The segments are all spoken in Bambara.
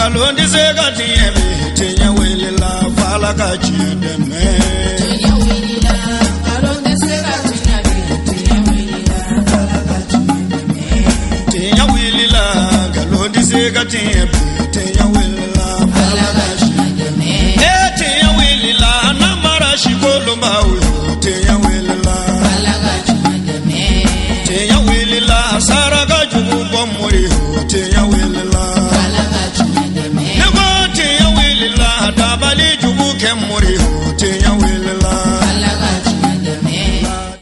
Nkalon tɛ se ka tiɲɛ bi, tiɲɛ wulila f'Ala ka tiɲɛ dɛmɛ. Tiɲɛ wulila, nkalon tɛ se ka tiɲɛ bi, tiɲɛ wulila f'Ala ka tiɲɛ dɛmɛ. Tiɲɛ wulila, nkalon tɛ se ka tiɲɛ bi, tiɲɛ wulila f'Ala Ala ka ka tiɲɛ. tiɲɛ dɛmɛ. Ne tiɲɛ wulila, namara sikolonbaw yo, tiɲɛ wulila. Ala ka tiɲɛ dɛmɛ. Tiɲɛ wulila, saraka jugu bɔ mori yo, tiɲɛ wulila. Ala ka tiɲɛ dɛmɛ. Ne ko tiɲɛ wulila, dabali jugu kɛ mori yo, tiɲɛ wulila. Ala ka tiɲɛ dɛmɛ.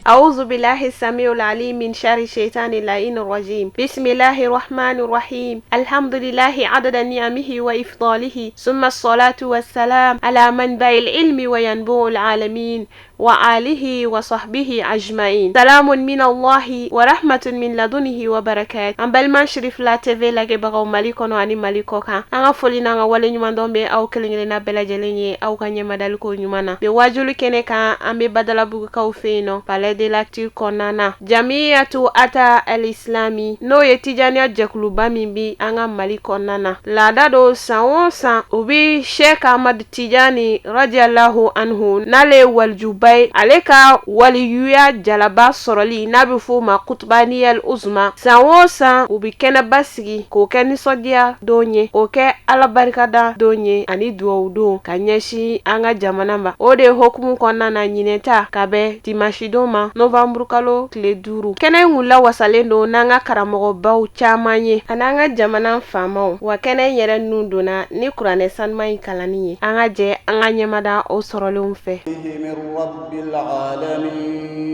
أعوذ بالله السميع العليم من شر الشيطان اللعين الرجيم. بسم الله الرحمن الرحيم. الحمد لله عدد نعمه وإفضاله، ثم الصلاة والسلام على منبع العلم وينبوع العالمين وآله وصحبه أجمعين. سلام من الله ورحمة من لدنه وبركات. An balima Sherifila TV lajɛbagaw Mali kɔnɔ ani Mali kɔ kan, an ka foli n'an ka waleɲumandɔn bɛ aw kelen kelenna bɛɛ lajɛlen ye aw ka ɲɛmadaliko ɲuman na. Bi wajuli kɛnɛ kan, an bɛ Badalabugukaw fɛ yen nɔ, Palais de l'actu kɔnɔna na, Jamiyatu Ata al Islami, n'o ye Tijaniya jɛkuluba min bi an ka Mali kɔnɔna na. Laada don, san o san u bi Sheikh Ahmad Tijani radiallahu anhu, n'ale ye walijuba ye, ale ka waliyuya jalaba sɔrɔli n'a bɛ f'o ma kutubaniyal uzma, san o san u bi kɛnɛba sigi k'o kɛ nisɔndiya don ye, k'o kɛ Ala barikada don ye ani duwawu don ka ɲɛsin an ka jamana ma. O de hokumu kɔnɔna na, ɲinɛta ka bɛn dimanche don ma, novanburu kalo tile 5, kɛnɛ in kun lawasalen don n'an ka karamɔgɔbaw caman ye ani an ka jamana faamaw. Wa kɛnɛ in yɛrɛ nun donna ni kuranɛ sanuman in kalanni ye. An ka jɛ an ka ɲɛmada o sɔrɔlenw fɛ. من رب العالمين.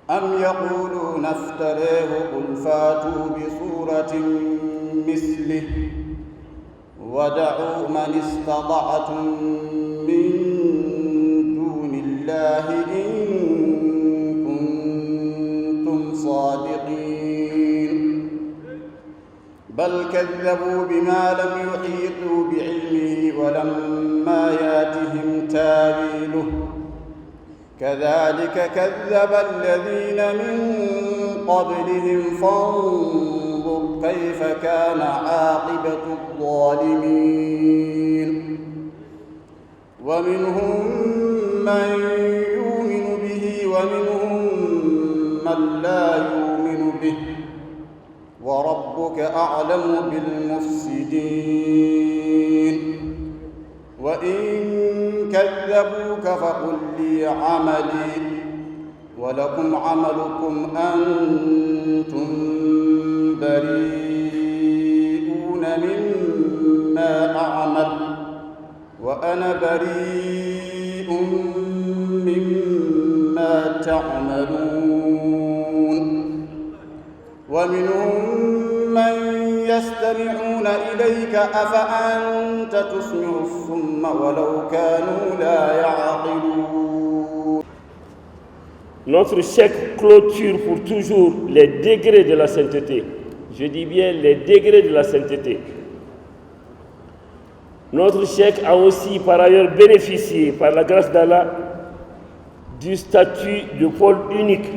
أم يقولون افتريه؟ قل فاتوا بسورة مثله ودعوا من استطعتم من دون الله إن كنتم صادقين. بل كذبوا بما لم يحيطوا بعلمه ولما ياتهم تاويله. كذلك كذب الذين من قبلهم، فانظر كيف كان عاقبة الظالمين. ومنهم من يؤمن به ومنهم من لا يؤمن به، وربك أعلم بالمفسدين. وإن كذبوك فقل لي عملي ولكم عملكم، أنتم بريئون مما أعمل وأنا بريء مما تعملون. ومنهم من يستمعون إليك، أفأنت تسمع الصم ولو كانوا لا يعقلون؟ Notre cheikh clôture pour toujours les degrés de la sainteté. Je dis bien les degrés de la sainteté. Notre cheikh a aussi par ailleurs bénéficié, par la grâce d'Allah, du statut de pôle unique,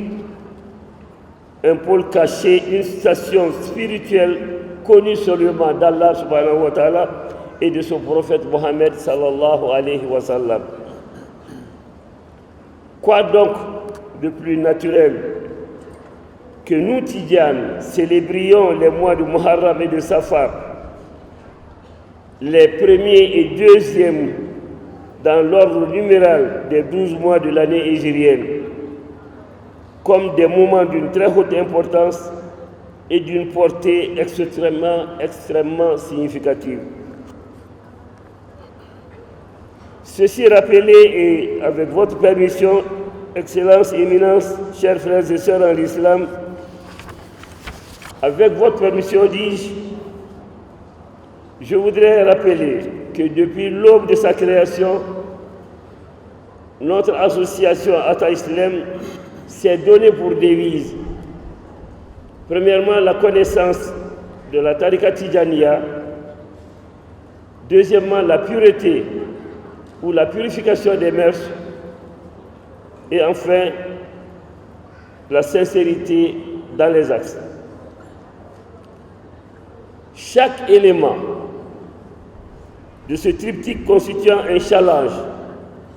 un pôle caché, une station spirituelle connue seulement d'Allah سبحانه وتعالى et de son prophète Mohammed صلى الله عليه وسلم. Quoi donc de plus naturel que nous, Tidjanes, célébrions les mois de Muharram et de Safar, les premiers et deuxièmes dans l'ordre numéral des 12 mois de l'année hégirienne, comme des moments d'une très haute importance et d'une portée extrêmement, extrêmement significative. Ceci rappelé et avec votre permission, Excellence, Éminence, chers frères et sœurs en l'islam, avec votre permission, dis-je, je voudrais rappeler que depuis l'aube de sa création, notre association Ata Islam s'est donnée pour devise, premièrement, la connaissance de la Tariqa Tijaniya, deuxièmement, la pureté ou la purification des mœurs, et enfin, la sincérité dans les actes. Chaque élément de ce triptyque constituant un challenge,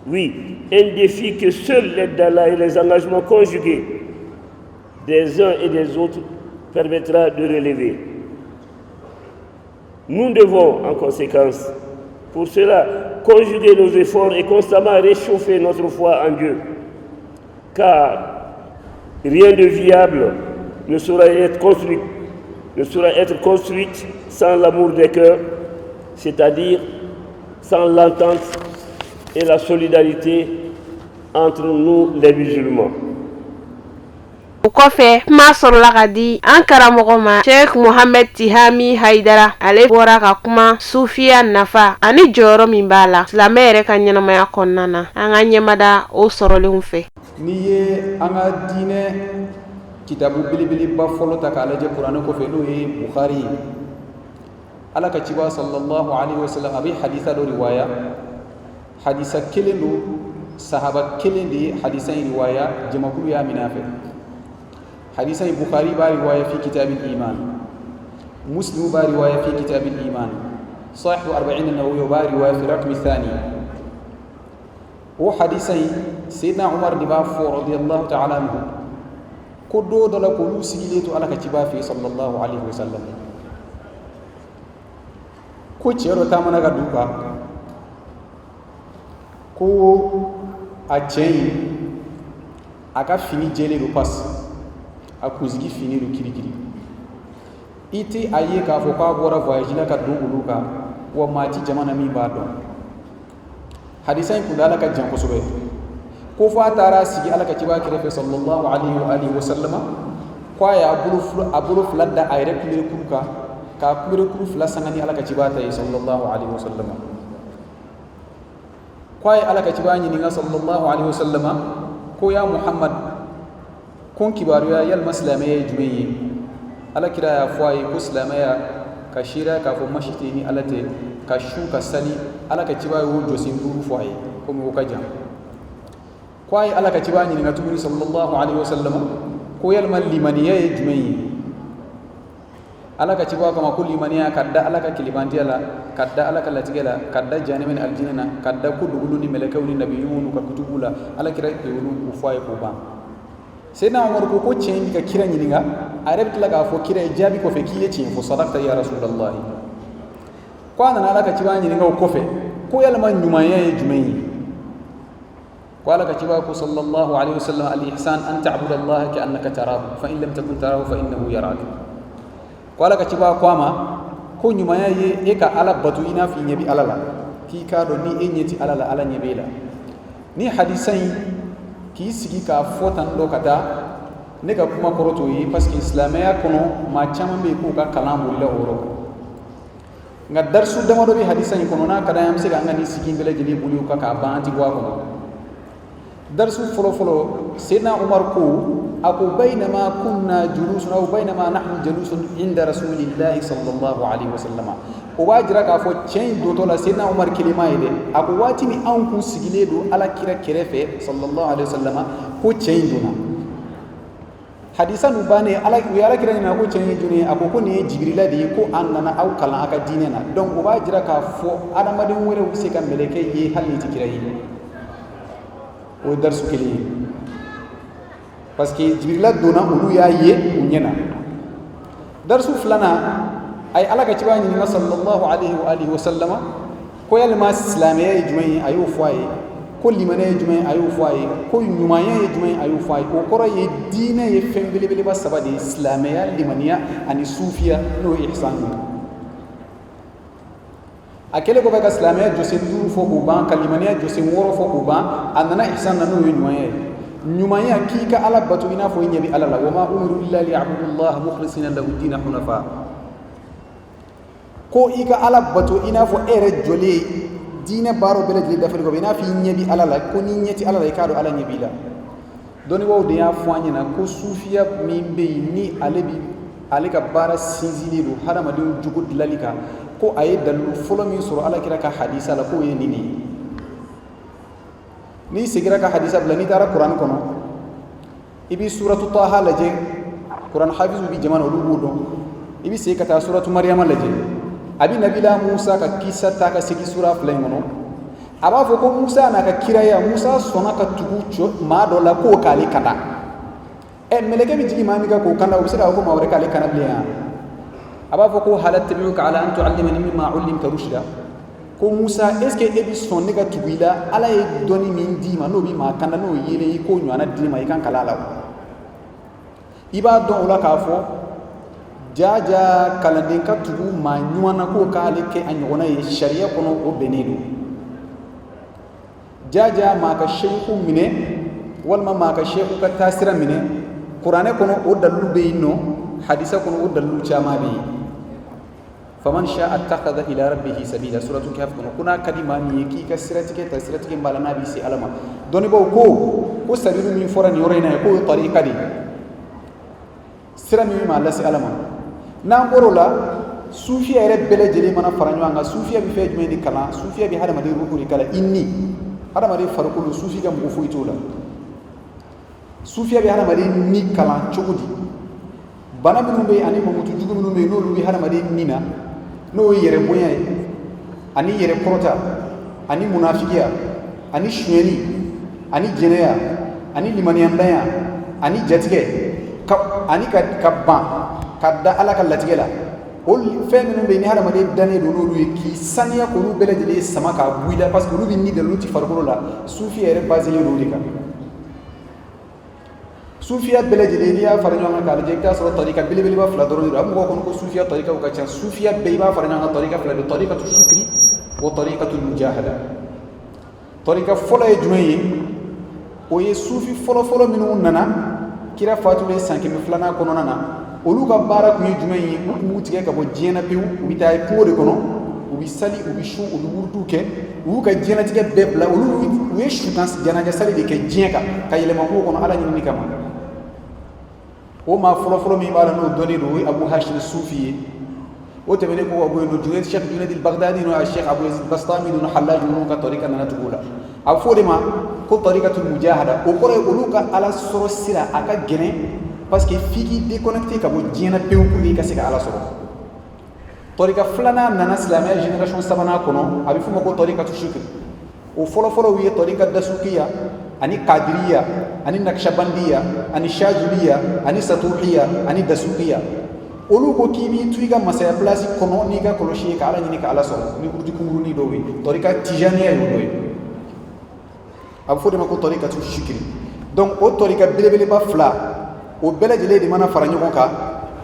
oui, un défi que seule l'aide d'Allah et les engagements conjugués des uns et des autres permettra de relever. Nous devons, en conséquence, pour cela, conjuguer nos efforts et constamment réchauffer notre foi en Dieu. Car rien de viable ne saurait être construite sans l'amour des cœurs, c'est-à-dire sans l'entente et la solidarité entre nous les musulmans. O kɔfɛ, kuma sɔrɔla ka di an karamɔgɔ ma, Sheikh Mohamed Tihami Haidara. Ale bɔra ka kuma sufiya nafa ani jɔyɔrɔ min b'a la silamɛ yɛrɛ ka ɲɛnamaya kɔnɔna na. An ka ɲɛmada o sɔrɔlenw fɛ. N'i ye an ka diinɛ kitabu belebeleba fɔlɔ ta k'a lajɛ kuranɛ kɔfɛ, n'o ye Bukhari ye, Ala ka ciba sallallahu alaihi wasallam a bɛ hadisa dɔ riwaya. Hadisa kelen don, sahaba kelen de ye hadisa in riwaya, jamakulu y'a minɛ a fɛ. Hadisa in, Bukhari b'a riwaya fi kitabil iman, Muslim b'a riwaya fi kitabil iman, sahibu arba'in nawawi b'a riwaya fi rakmi thani. O hadisa in, Seydina Umar de b'a fɔ radiyallahu ta'ala anhu ko don dɔ la, k'olu sigilen to Ala ka ciba fɛ sallallahu alaihi wasallam, ko cɛ dɔ taamana ka d'u kan, ko a cɛ in, a ka fini jɛlen don, pas a kunsigi fini don kirikiri. I tɛ a ye k'a fɔ k'a bɔra voyage la ka don olu kan wa, maa ti jama na min b'a dɔn. Hadisa in kuntaala ka jan kosɛbɛ. Ko fo a taara sigi Ala ka ciba kɛrɛfɛ sallallahu alaihi wa alihi wa sallama, ko a y'a bolo, a bolo fila da a yɛrɛ kunberekuru kan, k'a kunberekuru fila sanga ni Ala ka ciba ta ye sallallahu alaihi wa sallama. Ko a ye Ala ka ciba ɲininka sallallahu alaihi wa sallama ko: "Ya Muhammad, ko n kibaruya, yalima silamɛya ye jumɛn ye?" Ala kira y'a fɔ a ye ko silamɛya ka seereya k'a fɔ masi tɛ ni Ala tɛ, ka sun, ka sali. Ala ka ciba y'o jɔsen duuru fɔ a ye. Komi o ka jan, ko a ye Ala ka ciba ɲininka tuguni sallallahu alaihi wa sallam ko yalima limaniya ye jumɛn ye? Ala ka ciba kama ko limaniya, ka da Ala ka kilibantiya la, ka da Ala ka latigɛ la, ka da janɛmɛ ni alijinɛ na, ka da ko dugulu ni mɛlɛkɛw ni nabi ɲumanw ka kutubu la. Ala kira olu o fɔ a ye k'o ban. Seydina Umaru ko cɛ in bɛ ka kira ɲininka, a yɛrɛ bɛ tila k'a fɔ kira ye jaabi kɔfɛ k'i ye tiɲɛ fɔ, sadakta ya rasulallahi. Ko a nana Ala ka ciba ɲininka o kɔfɛ ko yalima ɲumanya ye jumɛn ye? Ko Ala ka ciba ko sallallahu alaihi wasallam: al ihsan an ta'budu Allaha ka annaka tarahu, fa in lam takun tarahu fa innahu yarak. Ko Ala ka ciba ko a ma ko ɲumanya ye e ka Ala bato i n'a fɔ i ɲɛ bɛ Ala la, k'i k'a dɔn ni e ɲɛ ti Ala la, Ala ɲɛ b'e la. Ni hadisa in k'i sigi k'a fɔ tan dɔ ka taa, ne ka kuma kɔrɔ t'o ye, parce que silamɛya kɔnɔ, maa caman bɛ yen k'u ka kalan bolila o yɔrɔ kan. Nka darisu damadɔ bɛ hadisa in kɔnɔ, n'a ka d'an ye, an bɛ se k'an ka nin sigi in bɛɛ lajɛlen boli o kan k'a ban, an ti bɔ a kɔnɔ. Darisu fɔlɔ fɔlɔ, Seydina Umar ko, a ko: bainama kunna julusun aw bainama nahnu julusun inda rasulillahi sallallahu alaihi wasallam. O b'a jira k'a fɔ cɛ in dontɔ la, Seydina Umar kelen ma ye dɛ. A ko waati min anw kun sigilen don Ala kira kɛrɛfɛ sallallahu alaihi wasallam, ko cɛ in donna. Hadisa nu bannen, Ala u ye Ala kira ɲininka ko cɛ in ye jɔni ye? A ko nin ye Jibirila de ye, ko a nana aw kalan a ka diinɛ na. Donc o b'a jira k'a fɔ adamaden wɛrɛw bɛ se ka mɛlɛkɛ ye hali ni ti kira ye. O ye darisu kelen ye, parce que Jibirila donna, olu y'a ye u ɲɛ na. Darisu filanan, a ye Ala ka ciba ɲininka sallallahu alaihi wa alihi wa sallama ko yalima silamɛya ye jumɛn ye? A y'o fɔ a ye. Ko limaniya ye jumɛn ye? A y'o fɔ a ye. Ko ɲumanya ye jumɛn ye? A y'o fɔ a ye. O kɔrɔ ye diinɛ ye fɛn belebeleba saba de ye: silamɛya, limaniya ani sufiya, n'o ye ihsan ye. A kɛlen kɔfɛ ka silamɛya jɔsen duuru fɔ k'o ban, ka limaniya jɔsen wɔɔrɔ fɔ k'o ban, a nana ihsan na, n'o ye ɲumanya ye. Ɲumanya, k'i ka Ala bato i n'a fɔ i ɲɛ bɛ Ala la. Wa ma umiru illa liya'budu mukhlisina lahu dina hunafa. Ko i ka Ala bato i n'a fɔ e yɛrɛ jɔlen, diinɛ baaraw bɛɛ lajɛlen dafalen kɔfɛ, i n'a fɔ i ɲɛ bɛ Ala la. Ko n'i ɲɛ tɛ Ala la, i k'a dɔn Ala ɲɛ b'i la. Dɔnnibaaw de y'a fɔ an ɲɛna ko sufiya min bɛ yen, ni ale bi ale ka baara sinsinlen don hadamadenw jogo dilanli kan, ko a ye dalilu fɔlɔ min sɔrɔ Ala kira ka hadisa la, k'o ye nin de ye. N'i seginna ka hadisa bila, n'i taara kuranɛ kɔnɔ, i bɛ suratu Taha lajɛ. Kuran hafizu bi jama na, olu b'o dɔn. I bɛ segin ka taa suratu Mariyama lajɛ, a bɛ nabila Musa ka kisa ta ka segin sura fila in kɔnɔ. A b'a fɔ ko Musa n'a ka kiraya, Musa sɔnna ka tugu maa dɔ la k'o k'ale kanda. Ɛ, mɛlɛkɛ bɛ jigin maa min kan k'o kanda, o bɛ se k'a fɔ ko maa wɛrɛ k'ale kanda bilen yan? A b'a fɔ ko hal attabi'uka ala an tu'allimani mimma 'ullimta rushda. Ko Musa, est ce que e bɛ sɔn ne ka tugu i la, Ala ye dɔnni min d'i ma, n'o bɛ maa kanda, n'o yelen i k'o ɲɔgɔnna di ne ma, i kan kalan a la wa? I b'a dɔn o la k'a fɔ jaja kalanden ka tugu maa ɲuman na k'o k'ale kɛ a ɲɔgɔnna ye sariya kɔnɔ, o bɛnnen don. Jaja maa ka seyiku minɛ walima maa ka seyiku ka taasira minɛ, kuranɛ kɔnɔ o dalilu bɛ yen nɔ, hadisa kɔnɔ o dalilu caman bɛ yen. Faman sha attakhadha ila rabbihi sabila, suratu Kahf kɔnɔ, ko n'a ka di maa min ye k'i ka siratigɛ ta, siratigɛ b'a la n'a b'i se Ala ma. Dɔnnibaaw ko sabilu min fɔra nin yɔrɔ in na, k'o ye tarika de ye, sira min bɛ maa lase Ala ma. N'an bɔr'o la, sufiya yɛrɛ bɛɛ lajɛlen mana fara ɲɔgɔn kan, sufiya bɛ fɛn jumɛn de kalan? Sufiya bɛ hadamaden ruhu de kalan, i ni hadamaden farikolo, sufi ka mɔgɔ foyi t'o la. Sufiya bɛ hadamaden ni kalan cogo di? Bana minnu bɛ yen ani mamutu jugu minnu bɛ yen, n'olu bɛ hadamaden ni na, n'o ye yɛrɛ bonya ye ani yɛrɛ kɔrɔta ani munafigiya ani sonyɛli ani jɛnɛya ani limaniyantanya ani jatigɛ ka ani ka ban ka da Ala ka latigɛ la, o fɛn minnu bɛ yen ni hadamaden dannen don n'olu ye, k'i saniya k'olu bɛɛ lajɛlen sama k'a bɔ i la, parce que olu bɛ ni de, olu tɛ farikolo la. Sufiya yɛrɛ baselen don o de kan. Sufiya bɛɛ lajɛlen, n'i y'a fara ɲɔgɔn kan k'a lajɛ, i bɛ taa sɔrɔ tarika belebeleba fila dɔrɔn de don. A bɛ mɔgɔw kɔnɔ ko sufiya tarikaw ka ca. Sufiya bɛɛ, i b'a fara ɲɔgɔn kan, tarika fila don: tarikatu shukri wa tarikatu mujahada. Tarika fɔlɔ ye jumɛn ye? O ye sufi fɔlɔfɔlɔ minnu nana kira fatulen san 200nan kɔnɔna na. Olu ka baara tun ye jumɛn ye? U tun b'u tigɛ ka bɔ diɲɛ na pewu, u bɛ taa kungo de kɔnɔ, u bɛ sali, u bɛ sun, u bɛ wurudiw kɛ, u y'u ka diɲɛlatigɛ bɛɛ bila. Olu u ye sukan janaja sali de kɛ diɲɛ kan ka yɛlɛma kungo kɔnɔ Ala ɲinini kama. O maa fɔlɔfɔlɔ min b'a la n'o dɔnnen don, o ye Abu Hashim Sufi ye. O tɛmɛnen kɔ ka bɔ yen nɔ, Junaid, Cheikh Junaid al-Baghdadi n'o Cheikh Abu Yazid Bastami ninnu, Hallaj ninnu ka tarika nana tugu o la. A bɛ fɔ o de ma ko tarikatul mujahada. O kɔrɔ ye olu ka Ala sɔrɔ sira a ka gɛlɛn, parce que f'i k'i déconnecter ka bɔ diɲɛ na pewu pour que i ka se ka Ala sɔrɔ. Tarika filanan nana silamɛya génération sabanan kɔnɔ, a bɛ f'o ma ko tarikatu shukri. O fɔlɔfɔlɔw ye tarika dasukiya ani kadiriya ani nakishabandiya ani shajuliya ani satuhiya ani dasukiya. Olu ko k'i b'i to i ka masaya place kɔnɔ n'i ka kɔlɔsi ye ka Ala ɲini ka Ala sɔrɔ ni wurudi kunkurunin dɔw ye. Tarika tijaniya y'o dɔ ye, a bɛ fɔ o de ma ko tarikatu shukri. Donc o tarika belebeleba fila o bɛɛ lajɛlen de mana fara ɲɔgɔn kan,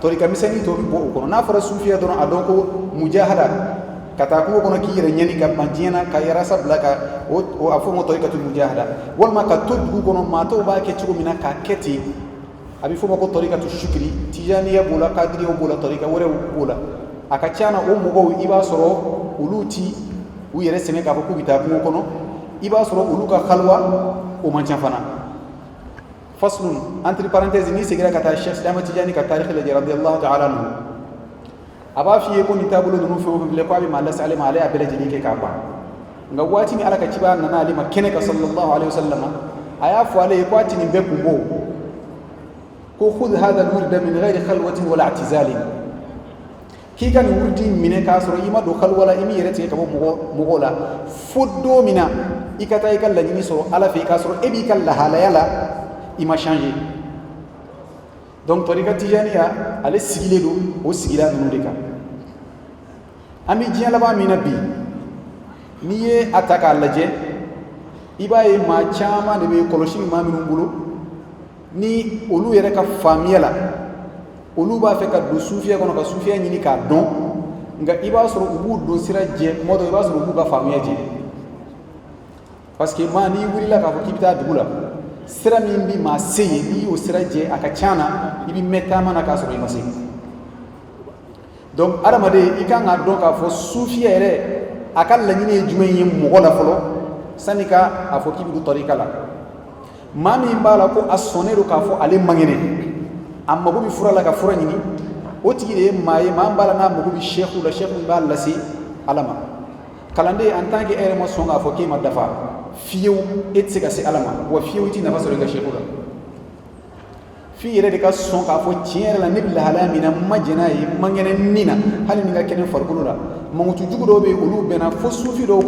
tarika misɛnnin tɔw bɛ bɔ o kɔnɔ. N'a fɔra sufiya dɔrɔn, a dɔn ko mujahada, ka taa kungo kɔnɔ k'i yɛrɛ ɲɛni ka ban diɲɛ na ka yarasa bila ka o, a fɔ o ma tarikatu mujahada, walima ka to dugu kɔnɔ maa tɔw b'a kɛ cogo min na k'a kɛ ten, a bɛ fɔ o ma ko tarikatu shukri. Tijaniya b'o la, kadiriyaw b'o la, tarika wɛrɛw b'o la. A ka ca na, o mɔgɔw, i b'a sɔrɔ olu ti u yɛrɛ sɛgɛn k'a fɔ k'u bɛ taa kungo kɔnɔ. I b'a sɔrɔ olu ka halwa o man ca fana. Faslun, entre parenthèse, n'i seginna ka taa Cheikh Ahmed Tijani ka tarikh lajɛ, radiyallahu ta'ala anhu, a b'a f'i ye ko nin taabolo ninnu fɛn o fɛn filɛ, ko a bɛ maa lase ale ma, ale y'a bɛɛ lajɛlen kɛ k'a ban. Nka waati min Ala ka cibaa nana ale ma kɛnɛ kan, sallallahu alaihi wasallam, a y'a fɔ ale ye ko a ti nin bɛɛ kun bɔ, ko khudh hadha alwirda min ghairi khalwatin wala i'tizalin, k'i ka nin wurudi minɛ k'a sɔrɔ i ma don halwa la, i m'i yɛrɛ tigɛ ka bɔ mɔgɔw la, fo don min na i ka taa i ka laɲini sɔrɔ Ala fɛ, i k'a sɔrɔ e b'i ka lahalaya la, i ma changer. Donc tarika tijaniya, ale sigilen don o sigida ninnu de kan. An bɛ diɲɛ laban min na bi, n'i ye a ta k'a lajɛ, i b'a ye maa caman de bɛ kɔlɔsi maa minnu bolo ni olu yɛrɛ ka faamuya la, olu b'a fɛ ka don sufiya kɔnɔ ka sufiya ɲini k'a dɔn. Nka i b'a sɔrɔ u b'u don sira jɛ kuma dɔ, i b'a sɔrɔ u b'u ka faamuya jɛ, parce que maa n'i wulila k'a fɔ k'i bɛ taa dugu la, sira min bɛ maa se yen, n'i y'o sira jɛ, a ka ca na i bɛ mɛn taama na k'a sɔrɔ i ma se. Donc adamaden, i kan k'a dɔn k'a fɔ sufiya yɛrɛ a ka laɲini ye jumɛn ye mɔgɔ la fɔlɔ, sani ka a fɔ k'i bɛ don tarika la. Maa min b'a la ko a sɔnnen don k'a fɔ ale man kɛnɛ, a mago bɛ fura la ka fura ɲini, o tigi de ye maa ye. Maa min b'a la n'a mago bɛ seku la, seku min b'a lase Ala ma. Kalanden, en tant que e yɛrɛ ma sɔn k'a fɔ k'e ma dafa fiyewu, e tɛ se ka se Ala ma wa fiyewu, i tɛ nafa sɔrɔ i ka seku la. F'i yɛrɛ de ka sɔn k'a fɔ tiɲɛ yɛrɛ la, ne bɛ lahalaya min na, n ma jɛn n'a ye, n man kɛnɛ ni na, hali ni n ka kɛnɛ farikolo la. Mankutu jugu dɔw bɛ yen, olu bɛnna fo sufi dɔw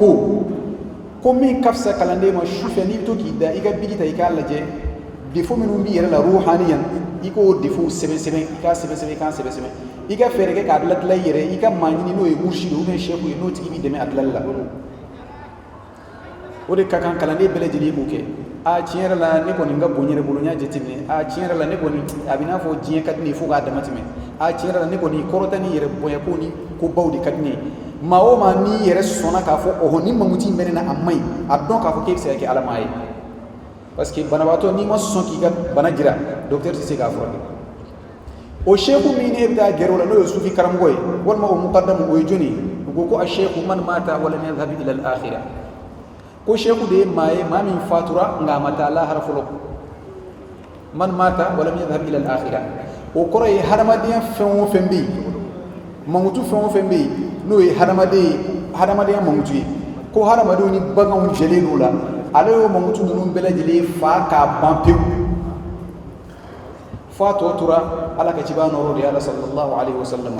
ko min ka fisa kalanden ma, su fɛ n'i bɛ to k'i da, i ka biki ta, i k'a lajɛ défaut minnu b'i yɛrɛ la ruhaniyan, i k'o défaut sɛbɛn sɛbɛn, i k'a sɛbɛn sɛbɛn, i k'a sɛbɛn sɛbɛn, i ka fɛɛrɛ kɛ k'a dilan dilan i yɛrɛ, i ka maa ɲini n'o ye mursi ye ou bien sɛku ye, n'o tigi b'i dɛmɛ a dilanli la. O de ka kan kalanden bɛɛ lajɛlen k'o kɛ. A tiɲɛ yɛrɛ la, ne kɔni ka bon yɛrɛ bolo, n y'a jateminɛ. A tiɲɛ yɛrɛ la, ne kɔni a bɛ n'a fɔ diɲɛ ka di ne ye fo k'a dama tɛmɛ. A tiɲɛ yɛrɛ la, ne kɔni kɔrɔta ni yɛrɛ bonya ko ni kobaw de ka di ne ye. Maa o maa n'i yɛrɛ sɔnna k'a fɔ ɔhɔ, ni mankutu in bɛ ne na, a man ɲi, a dɔn k'a fɔ k'e bɛ se ka kɛ ala maa ye, parce que banabaatɔ, n'i ma sɔn k'i ka bana jira, docteur tɛ se k'a furakɛ. O seku min e bɛ taa gɛrɛ o la, n'o ye sufi karamɔgɔ ye walima o mukadamu, o ye jɔni ye? U ko ko a seku man mata walam yadhhab ila al-akhirah. Ko seku de ye maa ye, maa min fatura nka a ma taa lahara fɔlɔ. Man mata walam yadhhab ila al-akhirah, o kɔrɔ ye hadamadenya fɛn o fɛn bɛ yen, mankutu fɛn o fɛn bɛ yen, n'o ye hadamaden ye, hadamadenya mankutu ye, ko hadamadenw ni baganw jɛlen don la, ale y'o mankutu ninnu bɛɛ lajɛlen fa k'a ban pewu, fo a tɔ tora ala ka cibaa nɔrɔ de ye, ala sallallahu alaihi wasallam.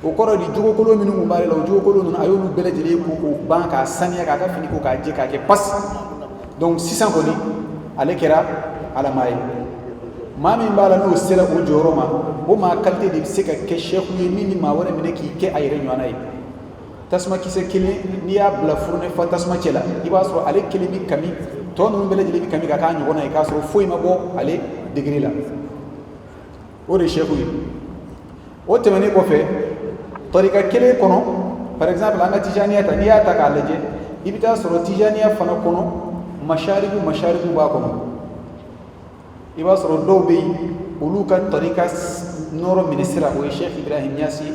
O kɔrɔ di, jogokolon minnu tun b'ale la, o jogokolon ninnu, a y'olu bɛɛ lajɛlen ko k'o ban, k'a saniya, k'a ka fini ko k'a jɛ, k'a kɛ pasi. Donc sisan kɔni, ale kɛra alama ye. Maa min b'a la, n'o sera o jɔyɔrɔ ma, o maa qualité de bɛ se ka kɛ sɛku ye, min bɛ maa wɛrɛ minɛ k'i kɛ a yɛrɛ ɲɔgɔnna ye. Tasuma kisɛ kelen, n'i y'a bila furunɛ fa tasuma cɛ la, i b'a sɔrɔ ale kelen bɛ kami, tɔ ninnu bɛɛ lajɛlen bɛ kami ka k'a ɲɔgɔnna ye, k'a sɔrɔ foyi ma bɔ ale degré la. O de ye sɛku ye. O tɛmɛnen kɔfɛ, tarika kelen kɔnɔ, par exemple an ka tijaniya ta, n'i y'a ta k'a lajɛ, i bɛ taa sɔrɔ tijaniya fana kɔnɔ, masaribu masaribu b'a kɔnɔ. I b'a sɔrɔ dɔw bɛ yen, olu ka tarika nɔrɔ minɛ sira, o ye Sheikh Ibrahim Niasse ye,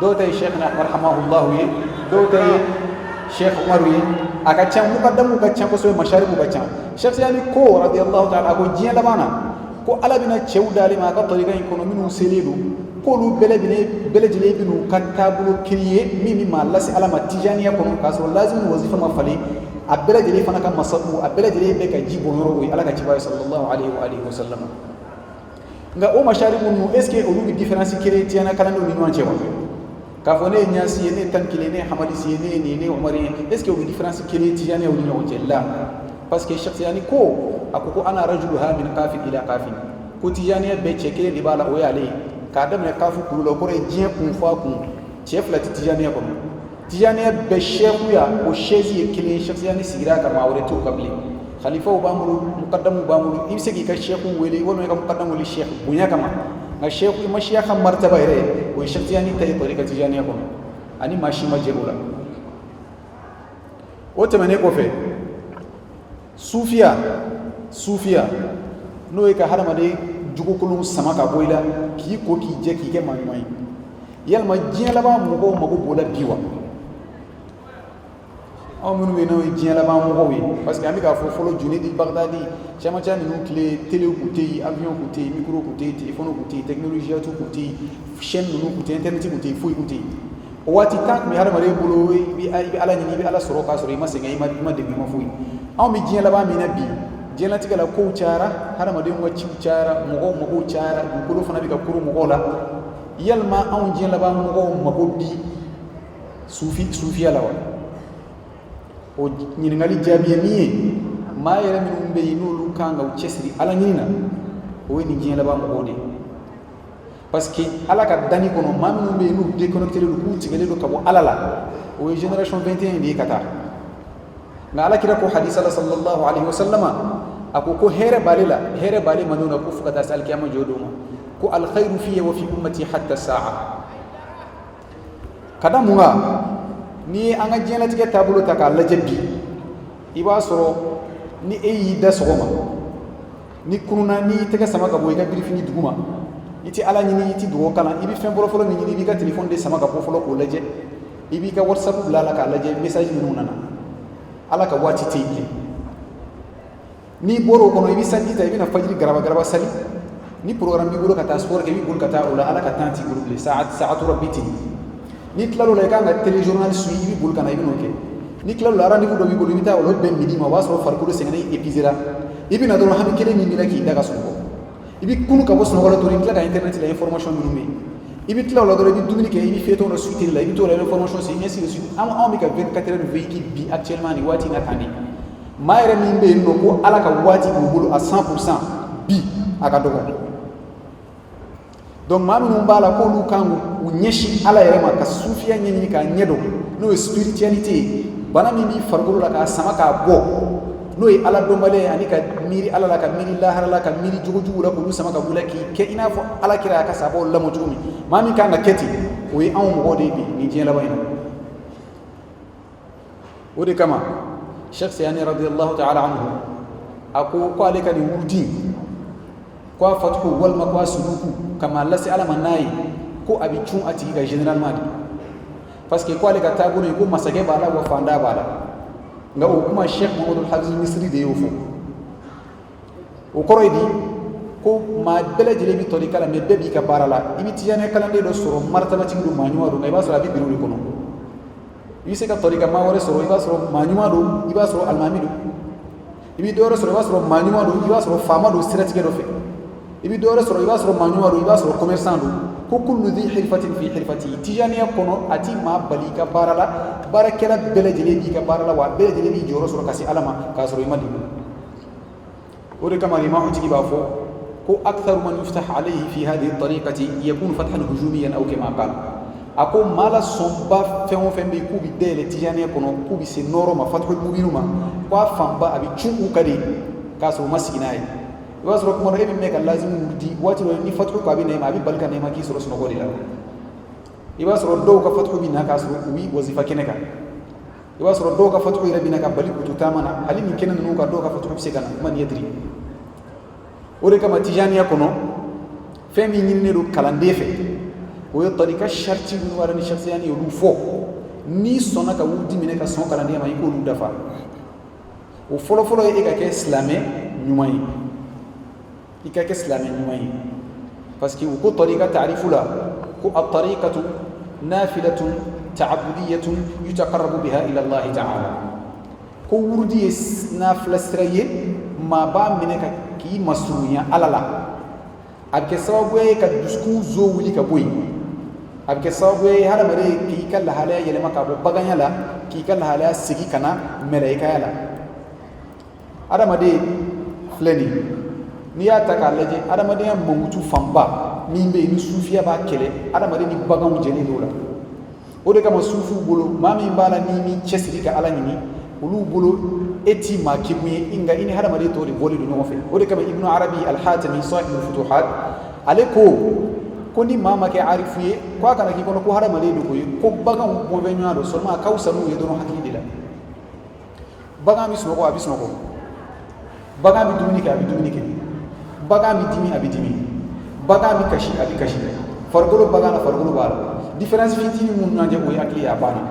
dɔw ta ye Sheikh Ahmad hamahullahu ye, dɔw ta ye Sheikh Umaru ye. A ka ca, mukadamuw ka ca kosɛbɛ, masaribu ka ca. Sheikh Tijani ko radiyallahu ta'ala, a ko diɲɛ laban na, ko ala bɛna cɛw d'ale ma a ka tarika in kɔnɔ, minnu selen don, k'olu bɛɛ lajɛlen bɛn'u ka taabolo kelen ye min bɛ maa lase ala ma tijaniya kɔnɔ, k'a sɔrɔ lazimi wazifa ma falen. A bɛɛ lajɛlen fana ka masabu, a bɛɛ lajɛlen bɛ ka ji bɔn yɔrɔ, o ye ala ka ciba ye sallallahu alaihi wa alihi wa sallam. Nka o masaribu ninnu, est ce que olu bɛ différence créer tijaniya kalandenw ni ɲɔgɔn cɛ wa? K'a fɔ ne ye ɲasi ye, ne ye 11, ne ye hamadisi ye, ne ye nin, ne ye umari ye, est ce que o bɛ différence créer tijaniyaw ni ɲɔgɔn cɛ la? Parce que Cheikh Tijani ko, a ko ko ana rajuluha min kafin ila kafin, ko tijaniya bɛɛ cɛ kelen de b'a la, o y'ale ye, k'a daminɛ kafu kulu la. O kɔrɔ ye diɲɛ kun fɔ a kun, cɛ fila tɛ tijaniya kɔnɔ. Tijaniya bɛɛ sɛkuya, o chaise ye kelen ye, Cheikh Tijani sigira a kan, maa wɛrɛ t'o kan bilen. Khalifaw b'an bolo, mukadamuw b'an bolo. I bɛ se k'i ka sɛku wele walima i ka mukadamu wele sɛku bonya kama, nka sɛku masiya ka maritaba yɛrɛ, o ye Cheikh Tijani ta ye tarika tijaniya kɔnɔ, ani maa si ma jɛ o la. O tɛmɛnen kɔfɛ, sufiya, sufiya n'o ye ka hadamaden jogokolon sama ka bɔ i la, k'i ko k'i jɛ, k'i kɛ maa ɲuman ye, yalima diɲɛ laban mɔgɔw mago b'o la bi wa? Anw minnu bɛ yen, n'o ye diɲɛ laban mɔgɔw ye, parce que an bɛ k'a fɔ fɔlɔ, Junedi Bagdadi camancɛ ninnu tile, télé tun tɛ yen, avion tun tɛ yen, micro tun tɛ yen, téléphone tun tɛ yen, technologie tun tɛ yen, chaîne ninnu tun tɛ yen, internet tun tɛ yen, foyi tun tɛ yen. O waati, temps tun bɛ hadamaden bolo, i bɛ ala ɲini, i bɛ ala sɔrɔ k'a sɔrɔ i ma sɛgɛn, i ma degun, i ma foyi. Anw bɛ diɲɛ laban min na bi, diɲɛlatigɛ la kow cayara, hadamadenw ka ciw cayara, mɔgɔw magow cayara, dugukolo fana bɛ ka koro mɔgɔw la. Yalima anw diɲɛ laban mɔgɔw mago bi sufi sufiya la wa? O ɲininkali jaabi ye min ye, maa yɛrɛ minnu bɛ yen, n'olu kan ka u cɛsiri ala ɲini na, o ye nin diɲɛ laban mɔgɔw de ye, parce que ala ka danni kɔnɔ, maa minnu bɛ yen, n'u déconnecté don, k'u tigɛlen don ka bɔ ala la, o ye génération 21 de ye ka taa. Nka ala kira ko hadisa la sallallahu alaihi wasallama, a ko ko hɛrɛ b'ale la, hɛrɛ b'ale mandenw na, ko fo ka taa se alikiyama jɔ don ma, ko alkhairu fiya wa fi ummati hatta sa'a. Ka da mun kan? N'i ye an ka diɲɛlatigɛ taabolo ta k'a lajɛ bi, i b'a sɔrɔ ni e y'i da sɔgɔma, ni kununa, n'i y'i tɛgɛ sama ka bɔ i ka birifini duguma, i tɛ ala ɲini, i tɛ dugawu kalan, i bɛ fɛn fɔlɔ-fɔlɔ min ɲini, i b'i ka telefɔni de sama ka bɔ fɔlɔ k'o lajɛ, i b'i ka WhatsApp bila a la k'a lajɛ message minnu nana. Ala ka waati tɛ yen bilen. N'i bɔra o kɔnɔ, i bɛ sanji ta, i bɛna fajiri garaba garaba sali. Ni programme b'i bolo ka taa sport kɛ, i bɛ boli ka taa o la. Ala ka temps t'i bolo bilen, saatu rabbi tɛ. N'i tilal'o la, i kan ka téléjournal suit, i bɛ boli ka na, i bɛ n'o kɛ. N'i tilal'o la, rendez-vous dɔ b'i bolo, i bɛ taa o la, o bɛ bɛn midi ma, o b'a sɔrɔ farikolo sɛgɛnna, i épuisé ra. I bɛ na dɔrɔn, hami kelen min b'i la, k'i da ka sunɔgɔ. I bɛ kunu ka bɔ sunɔgɔ la dɔrɔn, i bɛ tila ka internet la information minnu bɛ yen, i bɛ tila o la dɔrɔn, i bɛ dumuni kɛ, i bɛ feuilleton dɔ suivre la, i bɛ t'o la information c'est ainsi de suite. Anw bɛ ka 24 heures vécu bi actuellement nin waati in na tan de. Maa yɛrɛ min bɛ yen nɔ ko Ala ka waati b'u bolo à 100% bi, a ka dɔgɔ. Donc maa minnu b'a la k'olu kan k'u ɲɛsin Ala yɛrɛ ma, ka sufiya ɲɛɲini k'a ɲɛdɔn, n'o ye spiritualité ye, bana min b'i farikolo la k'a sama k'a bɔ, n'o ye Ala dɔnbaliya ye, ani ka miiri Ala la, ka miiri lahara la, ka miiri jogojugu la, k'olu sama ka bɔ i la, k'i kɛ i n'a fɔ Ala kira y'a ka sahabaw lamɔ cogo min, maa min kan ka kɛ ten, o ye anw mɔgɔw de ye bi nin diɲɛ laban in na. O de kama Sheikh Seyani radiyallahu ta'ala anhu a ko ko ale ka nin wurudi ko a fatuhu walima ko a suluku ka maa lase Ala ma n'a ye, ko a bɛ cun a tigi kan généralement de, parce que ko ale ka taabolo ye ko masakɛ b'a la wa fanda b'a la. Nka o kuma, Sheikh Muhammadu Hafiz Misiri de y'o fɔ. O kɔrɔ ye di? Ko maa bɛɛ lajɛlen bɛ tɔli kalan, mais bɛɛ b'i ka baara la. I bɛ tijaniya kalanden dɔ sɔrɔ, maritabatigi don, maa ɲuman don, nka i b'a sɔrɔ a bɛ biro de kɔnɔ. I bɛ se ka tɔli ka maa wɛrɛ sɔrɔ, i b'a sɔrɔ maa ɲuman don, i b'a sɔrɔ alimami don. I bɛ dɔ wɛrɛ sɔrɔ, i b'a sɔrɔ maa ɲuman don, i b'a sɔrɔ faama don siratigɛ dɔ fɛ. I bɛ dɔ wɛrɛ sɔrɔ, i b'a sɔrɔ maa ɲuman don, i b'a sɔrɔ commerçant don. Ko kullu dhi hirfatin fi hirfati. Tijaniya kɔnɔ, a ti maa bali i ka baara la. Baarakɛla bɛɛ lajɛlen b'i ka baara la, wa bɛɛ lajɛlen b'i jɔyɔrɔ sɔrɔ ka se Ala ma k'a sɔrɔ i ma degun. O de kama imamu tigi b'a fɔ ko aktharu man yuftah alayhi fi hadhihi tariqati yakunu fathan hujumiyan aw kama qala. A ko maa la sɔnba fɛn o fɛn bɛ yen k'u bɛ dayɛlɛ tijaniya kɔnɔ, k'u bɛ se nɔɔrɔ ma, fathul mubinu ma, ko a fanba a bɛ cun u ka de k'a sɔrɔ u ma sigi n'a ye. I b'a sɔrɔ kuma dɔ e bɛ mɛn ka lazimu wurudi, waati dɔ ni fatuhu ko a bɛ na i ma, a bɛ bali ka na i ma k'i sɔrɔ sunɔgɔ de la. I b'a sɔrɔ dɔw ka fatuhu bɛ na k'a sɔrɔ u bɛ wazifa kɛnɛ kan. I b'a sɔrɔ dɔw ka fatuhu yɛrɛ bɛ na ka bali k'u to taama na. Hali nin kɛnɛ ninnu kan, dɔw ka fatuhu bɛ se ka na kuma nin yɛtiri. O de kama tijaniya kɔnɔ, fɛn min ɲininen don kalanden fɛ, o ye tarika sariti minnu b'a la ni shaksiyani olu fɔ. N'i sɔnna ka wurudi minɛ ka sɔn kalanden ma, i k'olu dafa. O fɔlɔfɔlɔ ye e ka kɛ silamɛ ɲuman ye, i ka kɛ silamɛ ɲuman ye, parce que u ko tarika taarifu la ko a tarikatu nafilatun ta'abudiyatun yutaqarrabu biha ila Allah ta'ala. Ko wurudi ye nafila sira ye, maa b'a minɛ ka k'i masurunya Ala la. A bɛ kɛ sababu ye ka dusukun zo wuli ka bɔ yen. A bɛ kɛ sababu ye hadamaden k'i ka lahalaya yɛlɛma ka bɔ baganya la, k'i ka lahalaya segin ka na mɛlɛkaya la. Hadamaden filɛ nin ye, n'i y'a ta k'a lajɛ, hadamadenya mankutu fanba min bɛ yen ni sufiya b'a kɛlɛ, hadamaden ni baganw jɛlen don o la. O de kama sufiw bolo, maa min b'a la n'i m'i cɛsiri ka Ala ɲini, olu bolo e ti maa kekun ye, nka i ni hadamaden tɔw de bɔlen don ɲɔgɔn fɛ. O de kama Ibnu Arabi Alhatami, sahibul futuhat, ale ko ko ni maa ma kɛ arifu ye, ko a kana k'i kɔnɔ ko hadamaden don koyi, ko baganw bɔnfɛ ɲɔgɔn don, seulement a ka fisa n'u ye dɔrɔn hakili de la. Bagan bɛ sunɔgɔ, a bɛ sunɔgɔ. Bagan bɛ dumuni kɛ, a bɛ dumuni kɛ. Bagan bɛ dimi, a bɛ dimi. Bagan bɛ kasi, a bɛ kasi. Farikolo bagan na, farikolo b'a la. Différence fitinin minnu ɲɔgɔn cɛ, o ye hakili ye, a banna.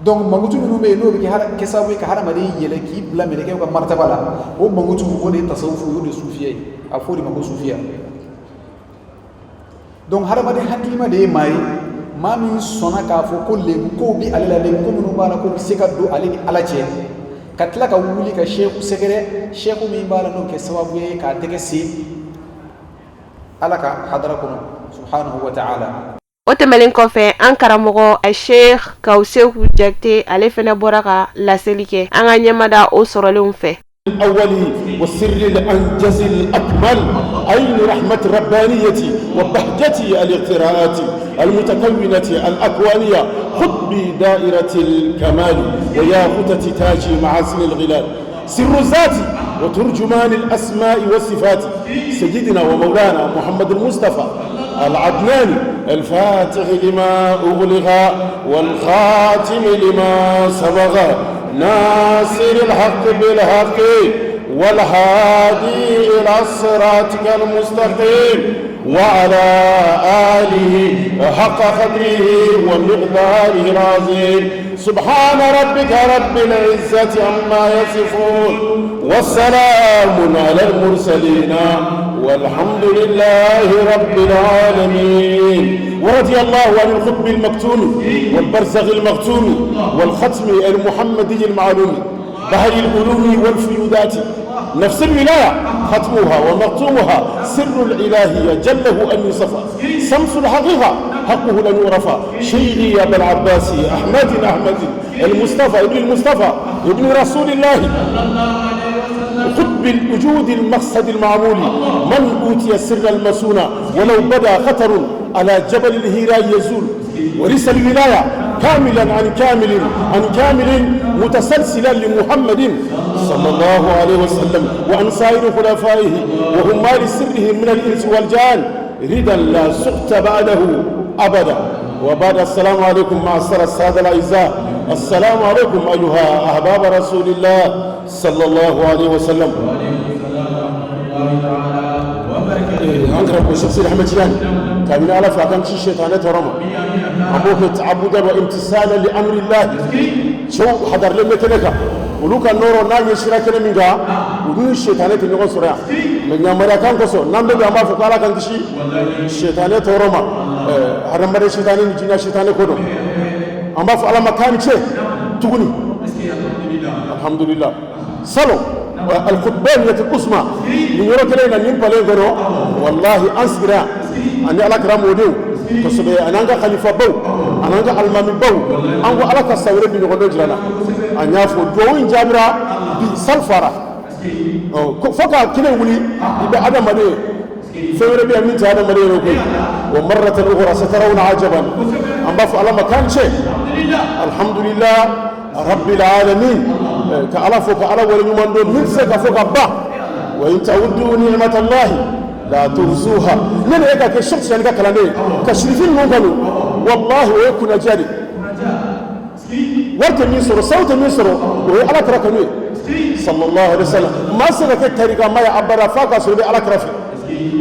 Donc mankutu minnu bɛ yen n'o bɛ kɛ sababu ye ka hadamaden yɛlɛ k'i bila mɛlɛkɛw ka martaba la, o mankutu, o de ye tasawufu ye, o de ye sufiya ye. A fɔ o de ma ko sufiya. Donc hadamaden hakilima de ye maa ye, maa min sɔnna k'a fɔ ko lebu kow bɛ ale la, lebu ko minnu b'a la k'o bɛ se ka don ale ni Ala cɛ, ka tila ka wuli ka seku sɛgɛrɛ, seku min b'a la n'o kɛ sababu ye k'a tɛgɛ se Ala ka hadara kɔnɔ subhanahu wa ta'ala. O tɛmɛnen kɔfɛ, an karamɔgɔ Sheikh Kawuseku Jakite, ale fana bɔra ka laseli kɛ an ka ɲɛmada o sɔrɔlenw fɛ. الأول والسر الأنجز الأكمل، عين رحمة الربانية وبهجة الاغتراءات المتكونة الأكوانية، خطب دائرة الكمال وياقوتة تاج معاسن الغلال، سر الذات وترجمان الأسماء والصفات، سيدنا ومولانا محمد المصطفى العدناني، الفاتح لما أغلق والخاتم لما سبق، ناصر الحق بالحق والهادي إلى صراطك المستقيم، وعلى آله حق قدره ومقداره العظيم. سبحان ربك رب العزة عما يصفون، والسلام على المرسلين، والحمد لله رب العالمين. ورضي الله عن القطب المكتوم والبرزخ المختوم والختم المحمدي المعلوم. بحر العلوم والفيوضات نفس الولاية ختمها ومختومها سر الإلهية جله أن يصفى شمس الحقيقة حقه لن يعرف شيخي يا أبا العباس أحمد أحمد المصطفى ابن المصطفى ابن رسول الله قطب الوجود المقصد المعمول من أوتي السر المسونة ولو بدا خطر على جبل الهراء يزول ورث الولاية كاملا عن كامل عن كامل متسلسلا لمحمد صلى الله عليه وسلم وعن سائر خلفائه وهم لسره من الإنس والجان رضا لا سقط بعده أبدا. وبعد السلام عليكم معشر السادة الأعزاء، السلام عليكم أيها أحباب رسول الله صلى الله عليه وسلم. An karamɔgɔ Cheikh Sidi Ahmed Tidiane kabini Ala fɛ a k'an kisi sitanɛ tɔɔrɔ ma, an b'o kɛ تعبدا وامتثالا لأمر الله. Cɛw hadarilen bɛ kɛnɛ kan, olu ka nɔrɔ n'a ɲɛsira kɛnɛ min kan, u ni sitanɛ tɛ ɲɔgɔn sɔrɔ yan. Mɛ yamaruya kan kosɔn n'an bɛ an b'a fɔ ko Ala k'an kisi sitanɛ tɔɔrɔ ma, hadamaden sitanɛ ni jinɛ sitanɛ ko don. An b'a fɔ Ala ma k'a ni ce tuguni, alhamdulillah. Salon القطبانية العظمى nin yɔrɔ kelen in na, nin palais kɔnɔ, wallahi an sigira yan ani Ala kɛra mɔdenw kosɛbɛ, ani an ka khalifabaw, ani an ka alimamibaw. An ko Ala ka sawure bi ɲɔgɔn dɔ jira la. An y'a fɔ duwawu in jaabira bi, sali fara fo ka kelen wuli. I bɛ adamaden fɛn wɛrɛ bɛ yan min tɛ adamaden yɛrɛ koyi. ومرة أخرى سترون عجبا. An b'a fɔ Ala ma k'an cɛ, alhamdulillah رب العالمين. Ka Ala fo, ka Ala waleɲuman dɔn min tɛ se ka fɔ ka ban. وإن تعدوا نعمة الله لا تحصوها. Ne ni e ka kɛ Cheikh Tidiane ka kalanden ye, ka sirifin ninnu kanu, wallahi o ye kunnaja de. Wari tɛ min sɔrɔ, sabu tɛ min sɔrɔ, o ye Ala kɛra kanu ye صلى الله عليه وسلم. Maa se ka kɛ tarika ma ye abada f'a ka sɔrɔ i bɛ Ala kɛra fɛ.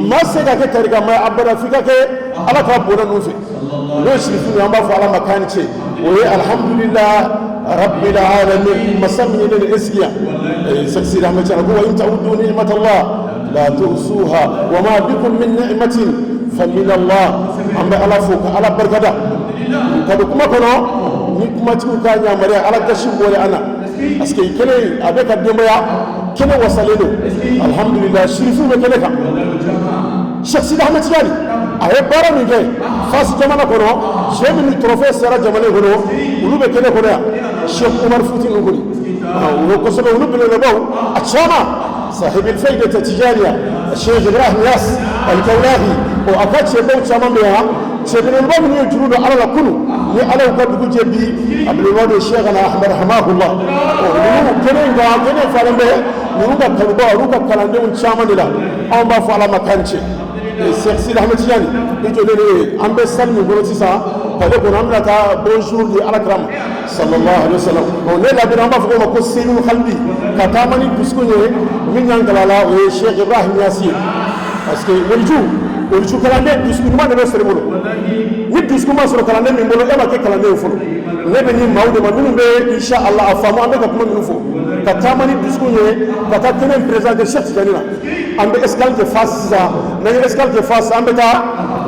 Maa se ka kɛ tarika ma ye abada f'i ka kɛ Ala ka bonda ninnu fɛ. N'o ye sirifin ye, an b'a fɔ Ala ma k'an ni ce. O ye alhamdulillah رب العالمين. Masa min ye ne ni e sigi yan, Cheikh Sidi Ahmed Tidiane ko وإن تعدوا نعمة الله لا تحصوها وما بكم من نعمة فمن الله. An bɛ Ala fo ka Ala barikada ka don kuma kɔnɔ ni kumatigiw ka yamaruya. Ala gasi bɔlen an na parce que kelen a bɛ ka denbaya kɛnɛ wasalen don, alhamdulillah. Sirifuw bɛ kɛnɛ kan. Cheikh Sidi Ahmed Tidiane a ye baara min kɛ Fasi jamana kɔnɔ, cɛ minnu trophée sera jamana in kɔnɔ, olu bɛ kɛnɛ kɔnɔ yan. Cheikh Umar Futi ninnu kɔni olu kosɛbɛ, olu belebelebaw a caman, صاحب الفيدة التجارية الشيخ إبراهيم ياس الكولاهي o a ka cɛbaw caman bɛ yan. Cɛ belebeleba minnu ye juru don Ala la kunu ni Ala y'u ka dugu jɛ bi, a belebeleba de Cheikhana Ahmed hamahullah. Ninnu kɛnɛ in kan, kɛnɛ falen bɛ ninnu ka kanubaw, olu ka kalandenw caman de la. Anw b'a fɔ Ala ma k'an cɛ. Cheikh Sidi Ahmed Tidiane i jɔlen de, an bɛ salle min kɔnɔ sisan, palais kɔnɔ, an bɛna taa bonjour di Ala kira ma صلى الله عليه وسلم. Ɔ ne labɛnna, an b'a fɔ k'o ma ko سير القلب, ka taama ni dusukun ye. Min y'an kalan la, o ye Cheikh Ibrahim Niasse ye, parce que waliju waliju kalanden dusukun ɲuman de bɛ sɔrɔ i bolo. Ni dusukun ma sɔrɔ kalanden min bolo, e ma kɛ kalanden ye fɔlɔ. Ne bɛ ni maaw de ma minnu bɛ insha Allah a faamu an bɛ ka kuma minnu fɔ, ka taama ni dusukun ye, ka taa kɛnɛ in présenter Cheikh Tidiane na. An bɛ escale kɛ Fass sisan. N'an ye escale kɛ Fass, an bɛ taa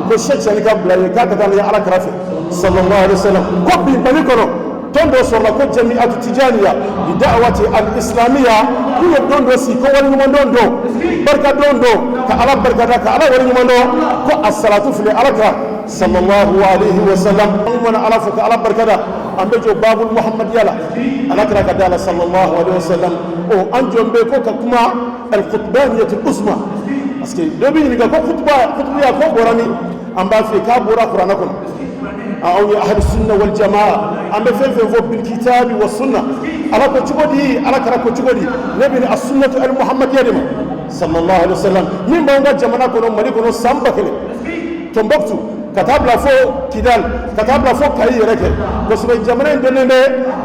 ko Cheikh Tidiane ka bila yen k'a ka taa ni Ala kɛrɛfɛ صلى الله عليه وسلم. Ko bi Mali kɔnɔ, tɔn dɔ sɔrɔla ko جمعية تجانية للدعوة الإسلامية, k'u ye don dɔ sigi ko waleɲuman dɔn don, barika don don, ka Ala barikada, ka Ala waleɲuman dɔn, ko a salatu filɛ Ala kira صلى الله عليه وسلم. An mana Ala fo ka Ala barikada, an bɛ jɔ babul muhammadiya la, Ala kira ka da la صلى الله عليه وسلم. O an jɔn bɛ ko ka kuma القطبانية العظمى, parce que dɔ bɛ ɲininka ko kutuba kutubiya ko bɔra min, an b'a f'i ye k'a bɔra kuranɛ kɔnɔ. Anw ye أهل السنة والجماعة, an bɛ fɛn fɛn fɔ بالكتاب والسنة. Ala ko cogo di, Ala kɛra ko cogo di, ne bɛ السنة المحمدية de ma صلى الله عليه وسلم. Min b'anw ka jamana kɔnɔ, Mali kɔnɔ, san 1000, Tombouctou ka taa bila fo Kidal, ka taa bila fo Kayi yɛrɛ kɛ kosɛbɛ. Jamana in dɔnnen bɛ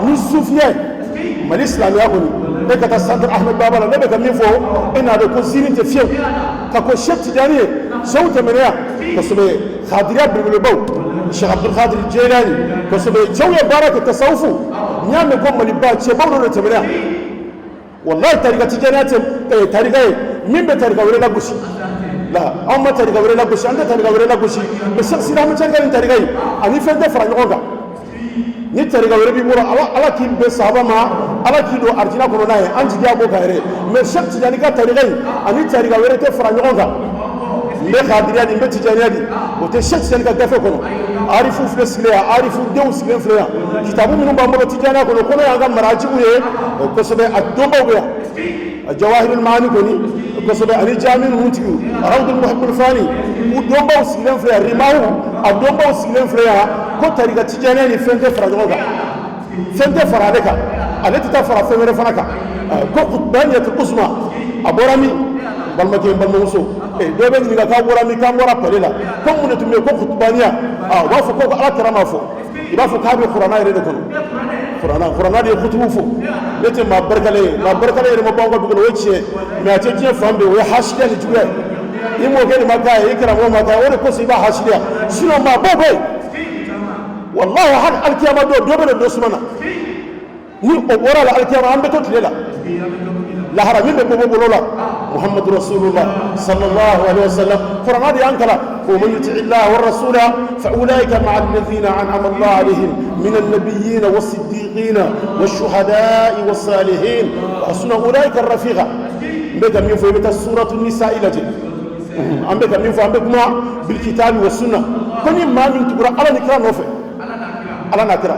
ni sufiya ye. Mali silamɛya kɔni, e ka taa centre Ahmed Baba la, ne bɛ ka min fɔ, e n'a dɔn ko ziiri tɛ fiyewu ka ko Cheikh Tidiane ye. Cɛw tɛmɛna yan kosɛbɛ, kadiriya belebelebaw, Cheikh Abdul Qadir Jilani kosɛbɛ. Cɛw ye baara kɛ tasawufu. N'i y'a mɛn ko Maliba, cɛbaw dɔ de tɛmɛna yan. Wallahi tarika tijaniya tɛ tarika ye min bɛ tarika wɛrɛ lagosi la. Anw ma tarika wɛrɛ lagosi, an tɛ tarika wɛrɛ lagosi. Mais Cheikh Sidi Ahmed Tidiane ka nin tarika in ani fɛn tɛ fara ɲɔgɔn kan. Ni tarika wɛrɛ b'i bolo, ala ala k'i bɛn sahaba ma, ala k'i don arijina kɔnɔ n'a ye, an jigiya b'o kan yɛrɛ. Mais Cheikh Tijani ka tarika in ani tarika wɛrɛ tɛ fara ɲɔgɔn kan. N bɛ kadiriya di, n bɛ tijaniya di, o tɛ Cheikh Tijani ka gafe kɔnɔ. Arifu filɛ sigilen yan, arifu denw sigilen filɛ yan. Kitabu minnu b'an bolo tijaniya kɔnɔ kɔnɔ y'an ka marajiw ye kosɛbɛ. A dɔnbaw bɛ yan, a Jawahirul Maani kɔni kosɛbɛ, ani jami ninnu tigiw, Rawdul Muhibbul Fani, u dɔnbaw sigilen filɛ yan, Rimahu a dɔnbaw sigilen filɛ yan. Ko tarika tijaniya ni fɛn tɛ fara ɲɔgɔn kan, fɛn tɛ fara ale kan, ale tɛ taa fara fɛn wɛrɛ fana kan. Ko kutubaniyatul usma a bɔra min? Balimakɛ, balimamuso, dɔ bɛ ɲininka k'a bɔra min? K'an bɔra pale la. Ko mun de tun bɛ yen ko kutubaniya? U b'a fɔ ko ala kira m'a fɔ. I b'a fɔ k'a bɛ kuranna yɛrɛ de kɔnɔ. Kuranna, kuranna de ye kutubu fɔ. Ne tɛ maa barikalen ye, maa barikalen yɛrɛ ma bɔ an ka dugu kɔnɔ, o ye tiɲɛ. Mais a tɛ diɲɛ fan bɛɛ, o ye hasidiya ni juguya ye. I mɔkɛ de ma k'a ye, i karamɔgɔ ma k'a ye, o de kosɔn i b'a hasidiya. Sinon maabaw bɛ yen, wallahi, hali alikiyama don, dɔ bɛ na dɔ suma na. Ni o bɔra la, alikiyama an bɛ to tile la, lahara min bɛ bɔ bolo la, Muhammadu Rasulullah sallallahu alaihi wasallam. Kuranna de y'an kalan ko man yuti illah wa rasula fa ulaika ma'a alladhina an'ama Allah alaihim min an-nabiyyin was-siddiqin wash-shuhada'i was-salihin wa hasuna ulaika rafiqa. N bɛ ka min fɔ, i bɛ taa suratu nisa lajɛ. An bɛ ka min fɔ, an bɛ kuma bil kitabi wa sunna. Ko ni maa min tugura ala ni kira nɔfɛ, ala n'a kira,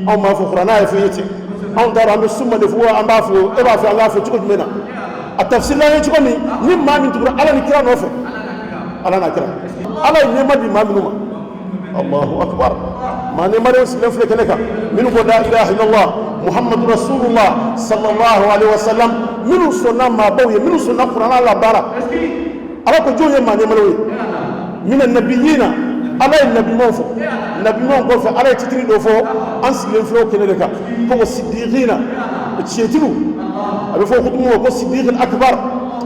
anw b'a fɔ kuranna ye fɔ ye ten. Anw t'a dɔn an bɛ sunma de fɔ, an b'a fɔ e b'a fɔ an k'a fɔ cogo jumɛn na? A tafsirila ye cogo min, ni maa min tugura ala ni kira nɔfɛ, ala n'a kira, ala ye nɛɛma di maa minnu ma. Allahu akbar! Maa nɛɛmadenw sigilen filɛ kɛnɛ kan, minnu ko la ilaha illallah Muhammadu Rasulullah sallallahu alaihi wasallam, minnu sɔnna maabaw ye, minnu sɔnna kuranna la baara. Ala ko jɔn ye maa nɛɛmadenw ye? Mina nabiyina, ala ye nabiɲumanw fɔ. Nabiɲumanw kɔfɛ, ala ye titiri dɔ fɔ, an sigilen filɛ o kɛnɛ de kan, ko wa sidiqina, tiɲɛtigiw. A bɛ fɔ kutubu ma ko sidiq akbar,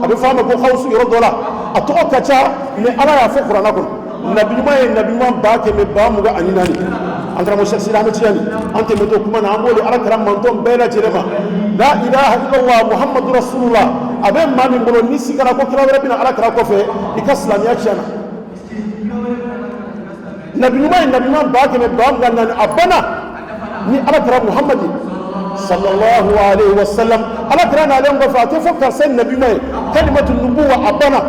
a bɛ fɔ a ma ko xawsu yɔrɔ dɔ la, a tɔgɔ ka ca. Mais ala y'a fɔ kuranna kɔnɔ, nabiɲuman ye nabiɲuman 124,000. An karamɔgɔ Cheikh Sidi Ahmed Tijani, an tɛmɛtɔ kuma na, an b'o de ala kira mantɔn bɛɛ lajɛlen ma. La ilaha illallah Muhammadu Rasulullah, a bɛ maa min bolo, ni sigara ko kira wɛrɛ bɛna ala kira kɔfɛ, i ka silamɛya tiɲɛna. Nabi ɲuman ye nabi ɲuman 124,000, a banna ni ala kira Muhammadu sallallahu alaihi wasallam. Ala kira nalen kɔfɛ, a tɛ fɔ karisa ye nabi ɲuman ye, kalimatu nubuwa a banna.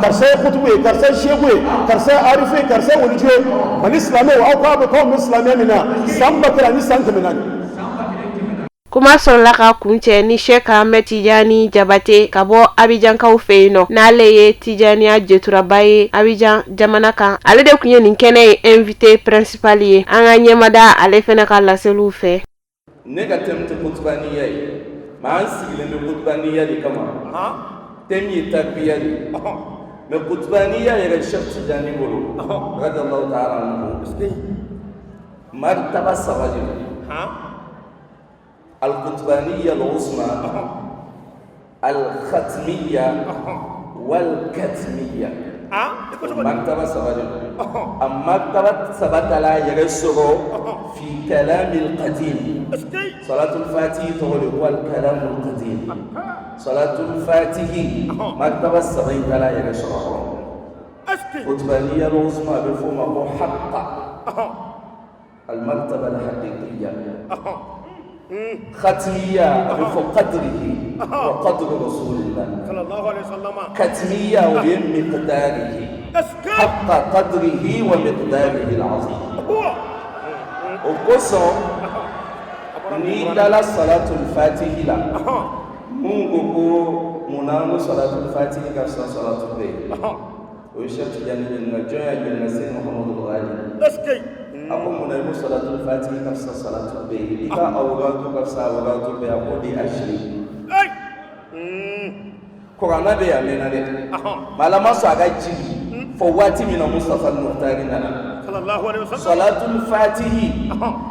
Karisa ye kutubu ye, karisa ye seku ye, karisa ye arifu ye, karisa ye waliju ye. Mali silamɛw, aw k'a dɔn k'anw bɛ silamɛya min na san 1014. Kuma sɔrɔla ka kuncɛ ni Cheikh Ahmed Tijani Jabate ka bɔ Abijankaw fɛ yen nɔ, n'ale ye Tijaniya jeturaba ye Abijan jamana kan. Ale de tun ye nin kɛnɛ ye invité principal ye. An ka ɲɛmada ale fana ka laseliw fɛ. Ne ka thème tɛ kutubaniya ye, mais an sigilen bɛ kutubaniya de kama. Thème ye tarbiya de ye, mais kutubaniya yɛrɛ, Cheikh Tijani bolo radiyallahu ta'ala anhu, martaba saba de don: al-kutubaniya al-uzma, al-khatmiya wal-katmiya. Martaba saba de don. A martaba saba tala a yɛrɛ sɔrɔ fi kalamil qadim. Salatul fatihi tɔgɔ de ko al-kalamul qadim. Salatul fatihi martaba saba in tala a yɛrɛ sɔrɔ a kɔnɔ. Kutubaniya al-uzma, a bɛ f'o ma ko haqqa, al-martaba al-haqiqiyya. Khatmiya, a bɛ fɔ qadrihi wa qadru rasulillah. Katmiya, o ye miqdarihi, haqqa qadrihi wa miqdarihi al-azim. O kosɔn n'i dala salatul fatihi la, mun ko ko munna an ko salatul fatihi ka fisa salatu bɛɛ ye, o ye Cheikh Tijani ɲininka. Jɔn y'a ɲininka? Seydi Muhammadu Ghali. A ko munna i ko salatul fatihi ka fisa salatu bɛɛ ye, i ka awradu ka fisa awradu bɛɛ ye? A ko di asiri kuranna bɛ yan mɛnna dɛ, mais ala ma sɔn a ka jigin fɔ waati min na Mustafa Muhtari nana. Salatul fatihi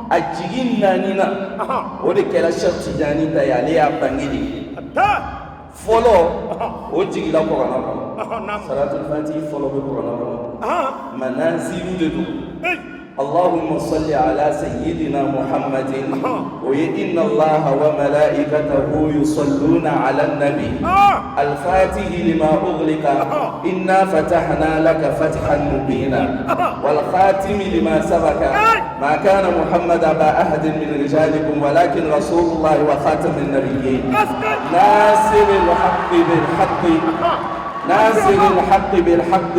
a jigin naani na, o de kɛra Cheikh Tijani ta ye. Ale y'a bange de fɔlɔ, o jigila kuranna kɔnɔ. Salatul fatihi fɔlɔ bɛ kuranna kɔnɔ, manazilu de don. اللهم صل على سيدنا محمد وإن الله وملائكته يصلون على النبي الفاتح لما أغلق إنا فتحنا لك فتحا مبينا والخاتم لما سبق ما كان محمد أبا أحد من رجالكم ولكن رسول الله وخاتم النبيين ناصر الحق بالحق ناصر الحق بالحق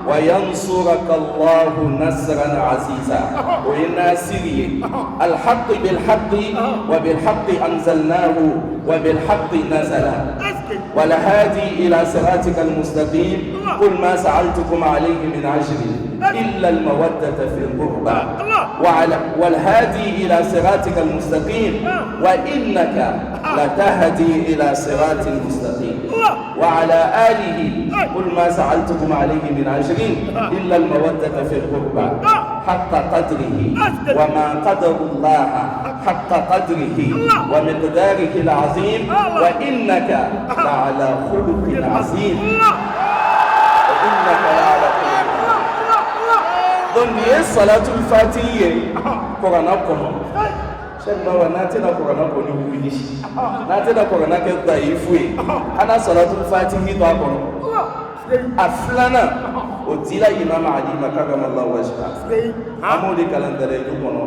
وينصرك الله نصرا عزيزا وناصري الحق بالحق وبالحق أنزلناه وبالحق نزل والهادي إلى صراطك المستقيم قل ما سألتكم عليه من أجر إلا المودة في القربى وعلى والهادي إلى صراطك المستقيم وإنك لتهدي إلى صراط المستقيم وعلى آله قل ما سألتكم عليه من أجر إلا المودة في القربى حق قدره وما قدر الله حق قدره ومقداره العظيم وإنك لعلى خلق عظيم وإنك لعلى خلق donc nin ye salatul fatihi ye kuranna kɔnɔ Sɛki Bawa n'a tɛna kuranna kɔni wuli n'a tɛna kuranna kɛ dayifu ye an na salatul fatihi to a kɔnɔ a filanan o dila imam Ali ma karamallahu wajha an b'o de kalan dalayilu kɔnɔ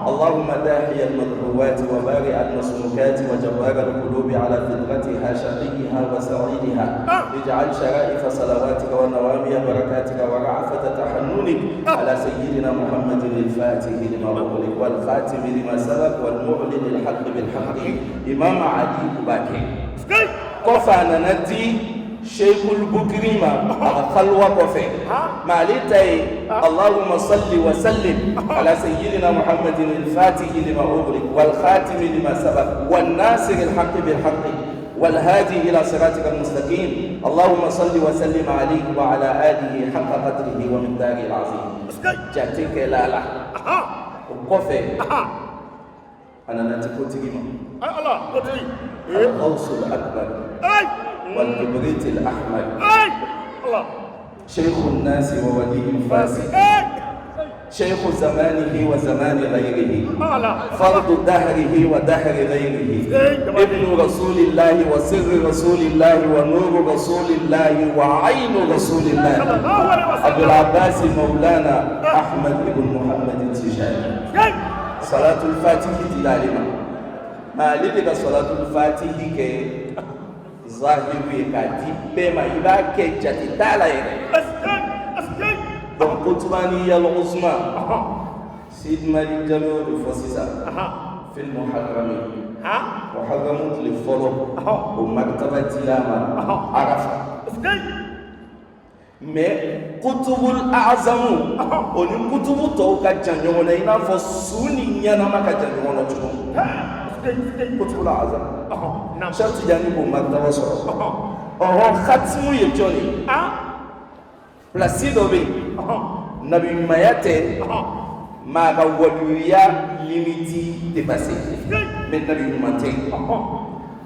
allahumma dahiya al-madhuwati wa bari al-masmukati wa jabbar al-qulubi ala fitratiha shaqiha wa sa'idiha ij'al shara'if salawatika wa nawamiya barakatika wa ra'afata tahannunik ala sayyidina muhammadin al-fatih lima ughliq wal khatim lima sabaq wal mu'lin al-haqq bil haqq imam Ali b'a kɛ kɔfɛ a nana di Sheikhul Bukiri ma a ka khalwa kɔfɛ mais ale ta ye Allahumma salli wa sallim ala sayyidina Muhammadin al-fatih lima ughliq wal khatim lima sabaq wan nasir al-haqq bil haqq wal hadi ila siratika al-mustaqim Allahumma salli wa sallim alayhi wa ala alihi haqqa qadrihi wa miqdarihi al-azim jate kɛla la o kɔfɛ a nana di kotigi ma al-ghawsul akbar wal kibrit al-ahmar شيخ الناس وولي الفاسد شيخ زمانه وزمان غيره فرد دهره ودهر غيره ابن رسول الله وسر رسول الله ونور رسول الله وعين رسول الله أبو العباس مولانا أحمد بن محمد التجاني salatul fatihi dila ale ma mais ale de ka salatul fatihi kɛ zahiru ye k'a di bɛɛ ma i b'a kɛ jate t'a la yɛrɛ donc kutubaniyal uzma Sidi Mali Jalo y'o de fɔ sisan fil muharrami muharramu tile fɔlɔ o martaba dila a ma arafa mais kutubul azamu o ni kutubu tɔw ka jan ɲɔgɔn na i n'a fɔ su ni ɲɛnama ka jan ɲɔgɔn na cogo min kutubul azamu Cheikh Tijani b'o martaba sɔrɔ ɔhɔn khatimu ye jɔn ye place dɔ bɛ yen nabiɲumanya tɛ maa ka waliyuya limite dépassé mais nabiɲuman tɛ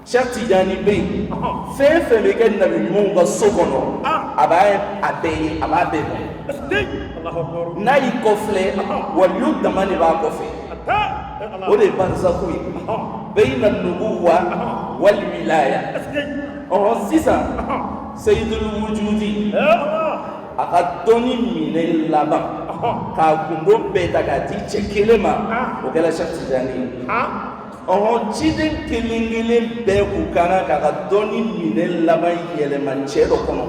Cheikh Tijani bɛ yen fɛn fɛn bɛ kɛ nabi ɲumanw ka so kɔnɔ a b'a a bɛɛ ye a b'a bɛɛ dɔn n'a y'i kɔfilɛ waliyu dama de b'a kɔfɛ o de ye barzaku ye bayna nubuwa wal wilaya ɔhɔn sisan seyidul wujudi a ka dɔnni minɛ laban k'a gundo bɛɛ ta k'a di cɛ kelen ma o kɛra Cheikh Tijani ye ɔhɔn ciden kelen kelen bɛɛ kun ka kan k'a ka dɔnni minɛ laban yɛlɛma cɛ dɔ kɔnɔ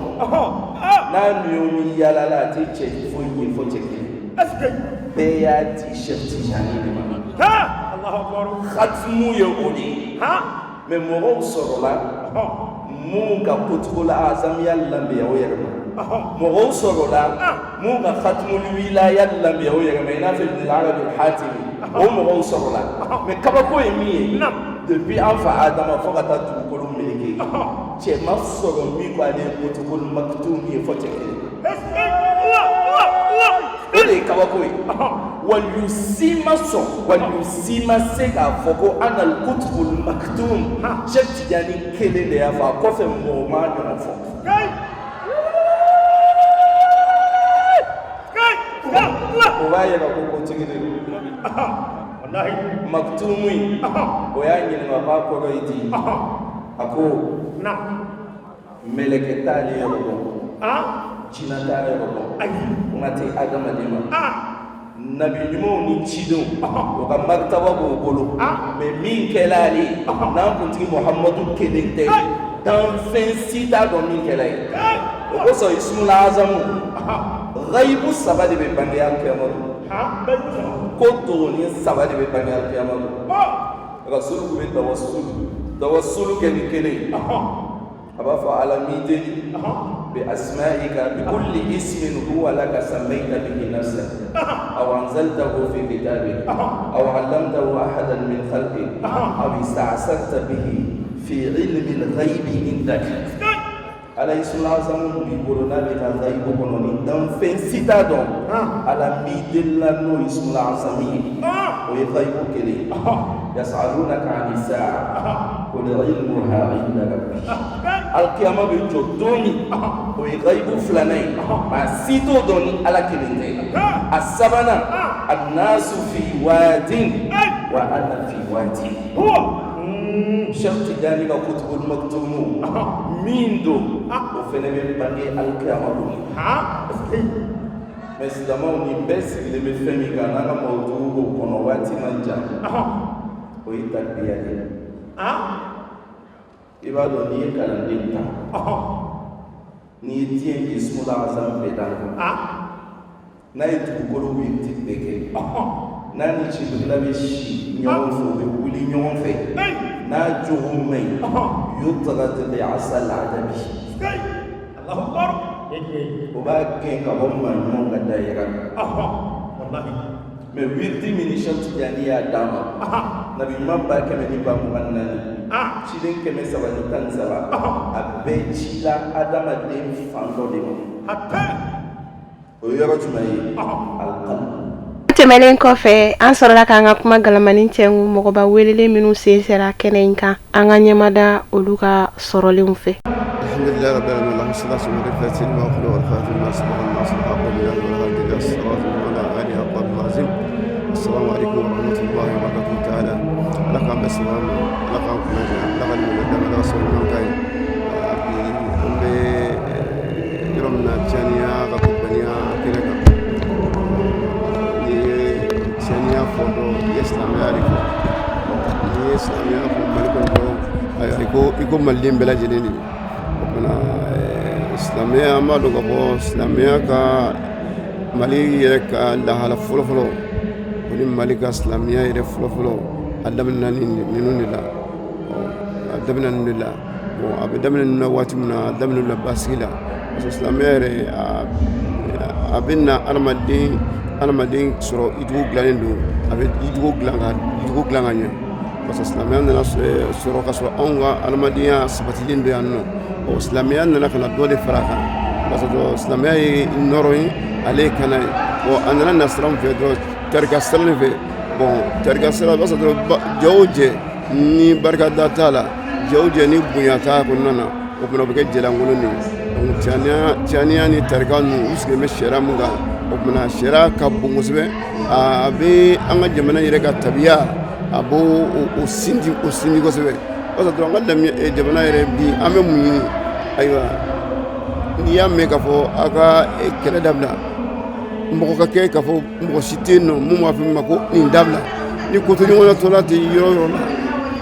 n'a ni o ni yaalala a tɛ cɛ foyi ye fo cɛ kelen bɛɛ y'a di Cheikh Tijani de ma khatimu ye o de ye mais mɔgɔw sɔrɔla mun ka kutubul azamiya lanbiya o yɛrɛ ma mɔgɔw sɔrɔla mun ka khatimul wilaya lanbiya o yɛrɛ ma i n'a fɔ Ibn Arabi Hatimi o mɔgɔw sɔrɔla mais kabako ye min ye depuis an fa Adama fo ka taa dugukolo meleke cɛ ma sɔrɔ min ko ale ye kutubul maktum ye fo cɛ kelen o de ye kabako ye waliyu si ma sɔn waliyu si ma se k'a fɔ ko anal kutubul maktum Cheikh Tijani kelen de y'a fɔ a kɔfɛ mɔgɔ m'a ɲɔgɔn fɔ o b'a b'a yira ko kotigi de don. Maktumu in, o y'a ɲininka k'a kɔrɔ ye di? A ko mɛlɛkɛ t'ale yɔrɔ dɔn, jinɛ t'a yɔrɔ dɔn, kuma tɛ adamaden ma. Nabi ɲumanw ni cidenw, o ka maritaba b'o bolo, mais min kɛla ale ye, n'an kuntigi Muhamadu kelen tɛ, danfɛn si t'a dɔn min kɛla ye. O kosɔn ismul azamu, ghaibu saba de bɛ bange alikiyama don, ko dogonin saba de bɛ bange alikiyama don. Rasulu kun bɛ tawasulu kɛ ni kelen ye. A b'a fɔ Ala m'i deli bi asma'ika bi kulli ismin huwa laka sammayta bihi nafsak aw anzaltahu fi kitabik aw 'allamtahu ahadan min khalqik aw ista'sarta bihi fi ilmi al-ghaibi indak. Ala, ismul azamu b'i bolo n'a bɛ ka ghaibu kɔnɔ ni danfɛn si t'a dɔn, Ala m'i delila n'o ismul azami ye. O ye ghaibu kelen ye. Yasalunaka ani sa'a qul ilmuha inda rabbi. Alkiyama bɛ jɔ don min, o ye ghaibu filanan ye, maa si t'o dɔn ni Ala kelen tɛ. A sabanan, annasu fi wadin wa ana fi wadin. Cheikh Tijani ka kutubul maktumu min don, o fɛnɛ bɛ bange alikiyama don. Mais silamɛw, nin bɛɛ sigilen bɛ fɛn min kan n'an ka mawudu b'o kɔnɔ, waati man jan, o ye tarbiya de ye. I b'a dɔn, n'i ye kalanden ta, n'i ye diɲɛ ismul azam bɛɛ d'a ma, n'a ye dugukolo wiriti bɛɛ kɛ, n'a ni Jibirila bɛ si ɲɔgɔn fɛ, u bɛ wuli ɲɔgɔn fɛ, n'a jogo man ɲi, yutrad bi asal adabi, o b'a gɛn ka bɔ maa ɲumanw ka dayira la. Mais wiriti min ni Cheikh Tijani y'a d'a ma, nabi ɲuman 124,000, ciden 313, a bɛɛ cila adamaden fan dɔ de ma. O ye yɔrɔ jumɛn ye? Alqalb. Tɛmɛnen kɔfɛ, an sɔrɔla k'an ka kuma galamani cɛngu mɔgɔba welelen minnu sen sera kɛnɛ in kan, an ka ɲɛmada olu ka sɔrɔlenw fɛ. الحمد لله رب العالمين، اللهم صل على سيدنا الفاتح لما أغلق والخاتم لما سبق، الناصر الحق بالله والهادي إلى الصراط وعلى آله حق العظيم. السلام عليكم ورحمة الله وبركاته تعالى. Ala k'an bɛɛ saba ma, Ala k'an kunna diya, Ala ka ɲuman d'an ma, Ala ka sɔrɔ ɲuman k'a ye. Bi an bɛ yɔrɔ min na, Tijaniya ka kubaniya kɛnɛ kan. N'i ye Tijaniya fɔ dɔrɔn, i ye silamɛya de fɔ. N'i ye silamɛya fɔ Mali kɔnɔ dɔrɔn, ayiwa, i ko maliden bɛɛ lajɛlen de. O kumana silamɛya, an b'a dɔn k'a fɔ silamɛya ka Mali yɛrɛ ka lahala fɔlɔfɔlɔ, o ni Mali ka silamɛya yɛrɛ fɔlɔfɔlɔ, a daminɛna ninnu de la. A daminɛ ninnu de la. Bon, a bɛ daminɛ ninnu na waati min na, a daminɛ la basigi la, parce que silamɛya yɛrɛ, a bɛ na adamaden sɔrɔ i jogo dilannen don, a bɛ i jogo dilan ka i jogo dilan ka ɲɛ, parce que silamɛya nana sɔrɔ ka sɔrɔ anw ka adamadenya sabatilen don yan nɔ. Ɔ, silamɛya nana ka na dɔ de fara a kan, parce que silamɛya ye nɔrɔ ye, ale ye kana ye. Bon, a nana na sira min fɛ dɔrɔn, tarika sira de fɛ. Bon, tarika sira, o b'a sɔrɔ dɔrɔn jɛ o jɛ ni barikada t'a la, jɛ o jɛ ni bonya t'a kɔnɔna na, o fana bɛ kɛ jɛlankolon de ye. Donc Tijaniya ni tarika ninnu, u sigilen bɛ sariya mun kan, o kumana sariya ka bon kosɛbɛ. A bɛ an ka jamana yɛrɛ ka tabiya, a b'o o sinti kosɛbɛ, parce que dɔrɔn an ka jamana yɛrɛ bi, an bɛ mun ɲini? Ayiwa, n'i y'a mɛn k'a fɔ aw ka kɛlɛ dabila, mɔgɔ ka kɛ k'a fɔ mɔgɔ si tɛ yen nɔ mun b'a fɔ min ma ko nin dabila. Ni kotoɲɔgɔnya tɔla tɛ yɔrɔ o yɔrɔ la,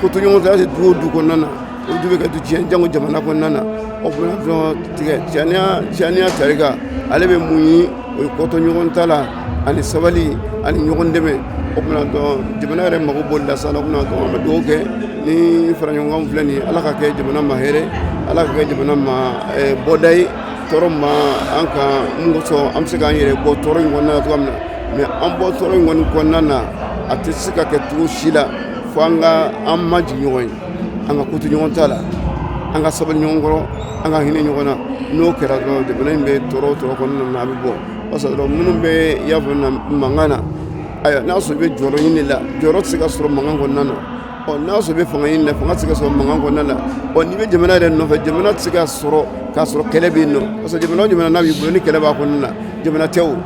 kotoɲɔgɔntɔya tɛ du o du kɔnɔna na, o du bɛ kɛ du tiɲɛ, jango jamana kɔnɔna na. O fana dɔrɔn tigɛ Tijaniya tarika, ale bɛ mun ɲini? O ye kɔtɔɲɔgɔn ta la ani sabali ani ɲɔgɔn dɛmɛ. O kumana dɔn jamana yɛrɛ mago b'o de la sa. O kumana dɔn an bɛ dugawu kɛ ni fara ɲɔgɔnkan filɛ nin ye, Ala ka kɛ jamana ma hɛrɛ, Ala ka kɛ jamana ma bɔda ye tɔɔrɔ ma an kan mun kosɔn an bɛ se k'an yɛrɛ bɔ tɔɔrɔ in kɔnɔna na cogoya min na. Mais an bɔ tɔɔrɔ in kɔni kɔnɔna na, a tɛ se ka kɛ cogo si la fo an ka an majigin ɲɔgɔn ye, an ka ko to ɲɔgɔn ta la, an ka sabali ɲɔgɔn kɔrɔ, an ka hinɛ ɲɔgɔn na. N'o kɛra dɔrɔn, jamana in bɛ tɔɔrɔ o tɔɔrɔ kɔnɔna na, a bɛ bɔ, parce que dɔrɔn minnu bɛ i y'a fɔ na mankan na, ayiwa, n'a sɔrɔ i bɛ jɔyɔrɔ ɲini la, jɔyɔrɔ tɛ se ka sɔrɔ mankan kɔnɔna na. Ɔ, n'a sɔrɔ i bɛ fanga ɲini la, fanga tɛ se ka sɔrɔ mankan kɔnɔna na. Ɔ, n'i bɛ jamana yɛrɛ nɔfɛ, jamana tɛ se ka sɔrɔ k'a sɔrɔ kɛlɛ bɛ yen nɔ, parce que jamana o jamana n'a b'i bolo ni kɛlɛ b'a kɔnɔna na, jamana tɛ o.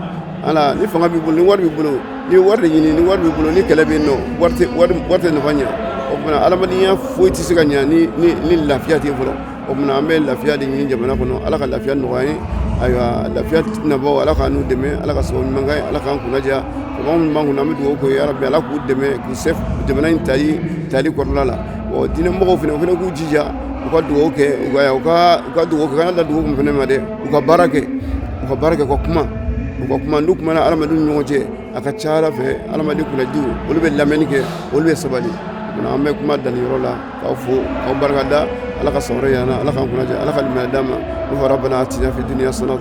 Ala ni fanga b'i bolo, ni wari b'i bolo, ni wari de ɲini, ni wari b'i bolo, ni kɛlɛ bɛ yen nɔ, wari tɛ wari wari tɛ nafa ɲɛ. O tuma adamadenya foyi tɛ se ka ɲɛ ni lafiya tɛ fɔlɔ. O tuma an bɛ lafiya de ɲini jamana kɔnɔ. Ala ka lafiya nɔgɔya ye. Ayiwa, lafiya nabaaw, Ala k'an n'u dɛmɛ, Ala ka sababu ɲuman k'an ye, Ala k'an kunna diya. Faama minnu b'an kunna, an bɛ dugawu k'u ye, yarabi Ala k'u dɛmɛ k'u se jamana in tali kɔrɔla la. Ɔ diinɛmɔgɔw fana, u fana k'u jija, u ka dugawu kɛ, u ka dugawu kɛ, kana da dugawu kun fana ma dɛ, u ka baara kɛ, u ka baara kɛ, u ka kuma. N'u kumana adamadenw ni ɲɔgɔn cɛ, a ka ca Ala fɛ, adamaden kunnadiw, olu bɛ lamɛnni kɛ, olu bɛ sabali. An bɛ kuma dan nin yɔrɔ la, k'aw fo, k'aw barika da. Ala ka san wɛrɛ yira an na, Ala k'an kunna diya, Ala ka limaniya d'an ma. ربنا آتنا في الدنيا حسنة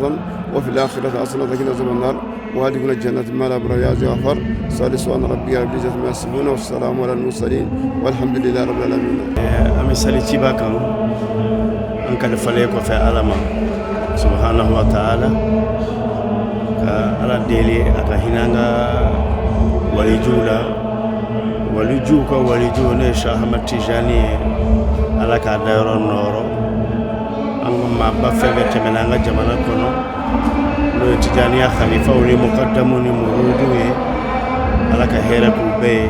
وفي الآخرة حسنة وقنا عذاب النار وادخلنا الجنة مع الأبرار يا عزيز غفار. سبحان ربك رب العزة عما يصفون والسلام على المرسلين والحمد لله رب العالمين. An bɛ sali ciba kan, an kalifalen kɔfɛ Ala ma subhanahu wa ta'ala, ka Ala deli a ka hinɛ an ka walijuw la, walijuw ka walijuw, ne ye Cheikh Ahmad Tijani ye, Ala k'a dayɔrɔ nɔɔrɔ. An ka maaba fɛn fɛn tɛmɛna an ka jamana kɔnɔ, n'o ye Tijaniya khalifaw ni mukadamu ni muruduw ye, Ala ka hɛrɛ k'u bɛɛ ye.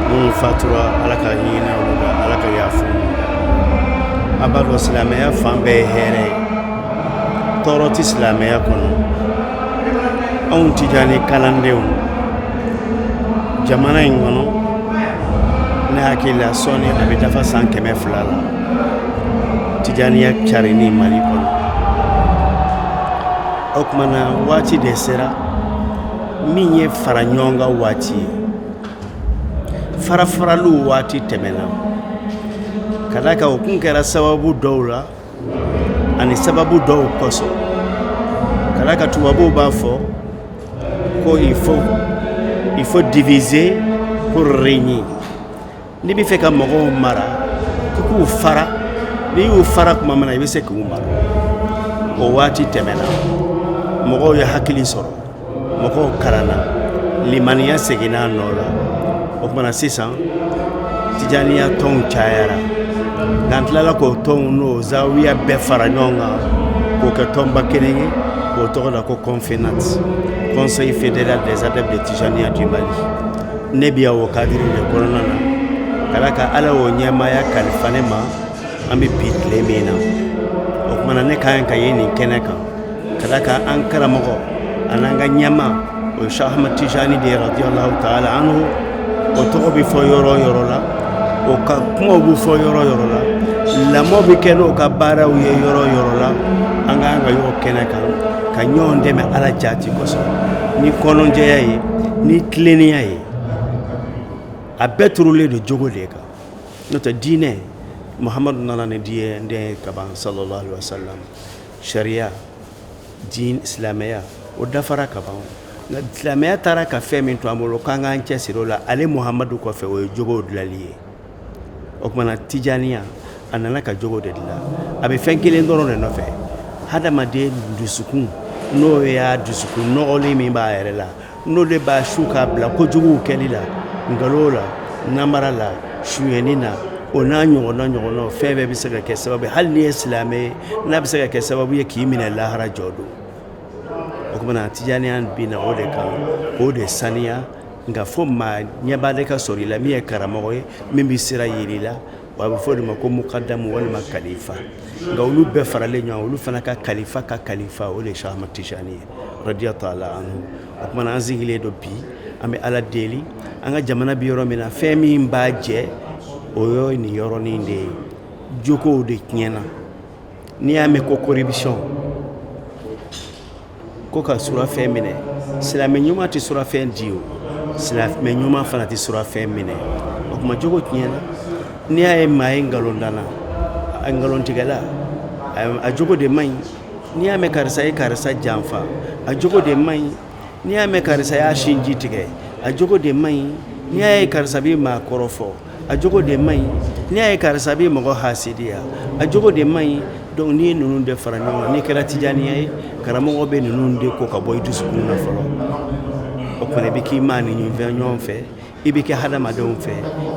Minnu fatura, Ala ka hinɛ olu la, Ala ka yafa u ma. A b'a dɔn, silamɛya fan bɛɛ ye hɛrɛ ye, tɔɔrɔ tɛ silamɛya kɔnɔ. Anw Tijani kalandenw jamana in kɔnɔ, ne hakili la, sɔɔni a bɛ dafa san 200 la Tijaniya carinni Mali kɔnɔ. O tuma na, waati de sera min ye fara ɲɔgɔn kan waati ye. Farafaraliw waati tɛmɛna, ka d'a kan o kun kɛra sababu dɔw la ani sababu dɔw kosɔn, ka d'a kan tubabuw b'a fɔ ko il faut diviser pour régner. N'i bɛ fɛ ka mɔgɔw mara, k'i k'u fara. N'i y'u fara tuma min na, i bɛ se k'u mara. O waati tɛmɛna, mɔgɔw ye hakili sɔrɔ, mɔgɔw kalanna, limaniya seginna a nɔ la. O tuma na sisan, Tijaniya tɔnw cayara, nka an tilala k'o tɔnw n'o zawiya bɛɛ fara ɲɔgɔn kan k'o kɛ tɔnba kelen ye, k'o tɔgɔ da ko CONFENAT, Conseil fédéral des adeptes de Tijaniya du Mali. Ne bɛ yan o kadiri de kɔnɔna na, ka d'a kan Ala y'o ɲɛmaaya kalifa ne ma. An bɛ bi tile min na, o tuma na ne ka kan ka ye nin kɛnɛ kan, ka d'a kan an karamɔgɔ an'an ka ɲɛma, o ye Cheikh Ahmad Tijani de ye radiyallahu ta'ala anhu. O tɔgɔ bɛ fɔ yɔrɔ o yɔrɔ la, o ka kumaw bɛ fɔ yɔrɔ o yɔrɔ la, lamɔ bɛ kɛ n'o ka baaraw ye yɔrɔ o yɔrɔ la. An ka kan ka y'o kɛnɛ kan ka ɲɔgɔn dɛmɛ Ala jaati kosɔn, ni kɔnɔjɛya ye, ni tilennenya ye. A bɛɛ turulen don jogo de kan, n'o tɛ diinɛ, Muhamadu nana ni diinɛ ye kaban, sallallahu alaihi wa sallam. Sariya diin, silamɛya, o dafara kaban. Nka silamɛya taara ka fɛn min to an bolo k'an k'an cɛsiri o la, ale Muhamadu kɔfɛ, o ye jogow dilali ye. O tuma na, Tijaniya a nana ka jogo de dilan. A bɛ fɛn kelen dɔrɔn de nɔfɛ: hadamaden dusukun, n'o y'a dusukun nɔgɔlen min b'a yɛrɛ la, n'o de b'a su k'a bila kojuguw kɛli la, nkalon la, namara la, sonyɛni na, o n'a ɲɔgɔnna ɲɔgɔnnaw. Fɛn bɛɛ bɛ se ka kɛ sababu ye, hali n'i ye silamɛ ye, n'a bɛ se ka kɛ sababu ye k'i minɛ lahara jɔ don. O tuma na, Tijaniya binna o de kan k'o de saniya. Nka fo maa ɲɛba de ka sɔrɔ i la, min ye karamɔgɔ ye, min bɛ sira yiri la. Wa a bɛ fɔ o de ma ko mukadamu walima kalifa. Nka olu bɛɛ faralen ɲɔgɔn, olu fana ka kalifa ka kalifa, o de ye Cheikh Ahmad Tijani ye radiyallahu ta'ala anhu. O tuma na, an sigilen don bi, an bɛ Ala deli. An ka jamana bɛ yɔrɔ min na, fɛn min b'a jɛ, o ye nin yɔrɔnin de ye. Jogow de tiɲɛna. N'i y'a mɛn ko corruption, ko ka surafɛn minɛ, silamɛ ɲuman tɛ surafɛn di, o silamɛ ɲuman fana tɛ surafɛn minɛ. O tuma jogo tiɲɛna. N'i y'a ye maa ye nkalon danna, a nkalontigɛla, a jogo de man ɲi. N'i y'a mɛn karisa ye karisa janfa, a jogo de man ɲi. N'i y'a mɛn karisa y'a sinji tigɛ, a jogo de man ɲi. N'i y'a ye karisa bɛ maa kɔrɔfɔ, a jogo de man ɲi. N'i y'a ye karisa bɛ mɔgɔ hasidiya, a jogo de man ɲi. Donc n'i ye ninnu de fara ɲɔgɔn kan, n'i kɛra Tijaniya ye, karamɔgɔ bɛ ninnu de ko ka bɔ i dusukun na fɔlɔ. O tuma i bɛ k'i maa ni ɲɔgɔn fɛ, i bɛ kɛ hadamadenw fɛ,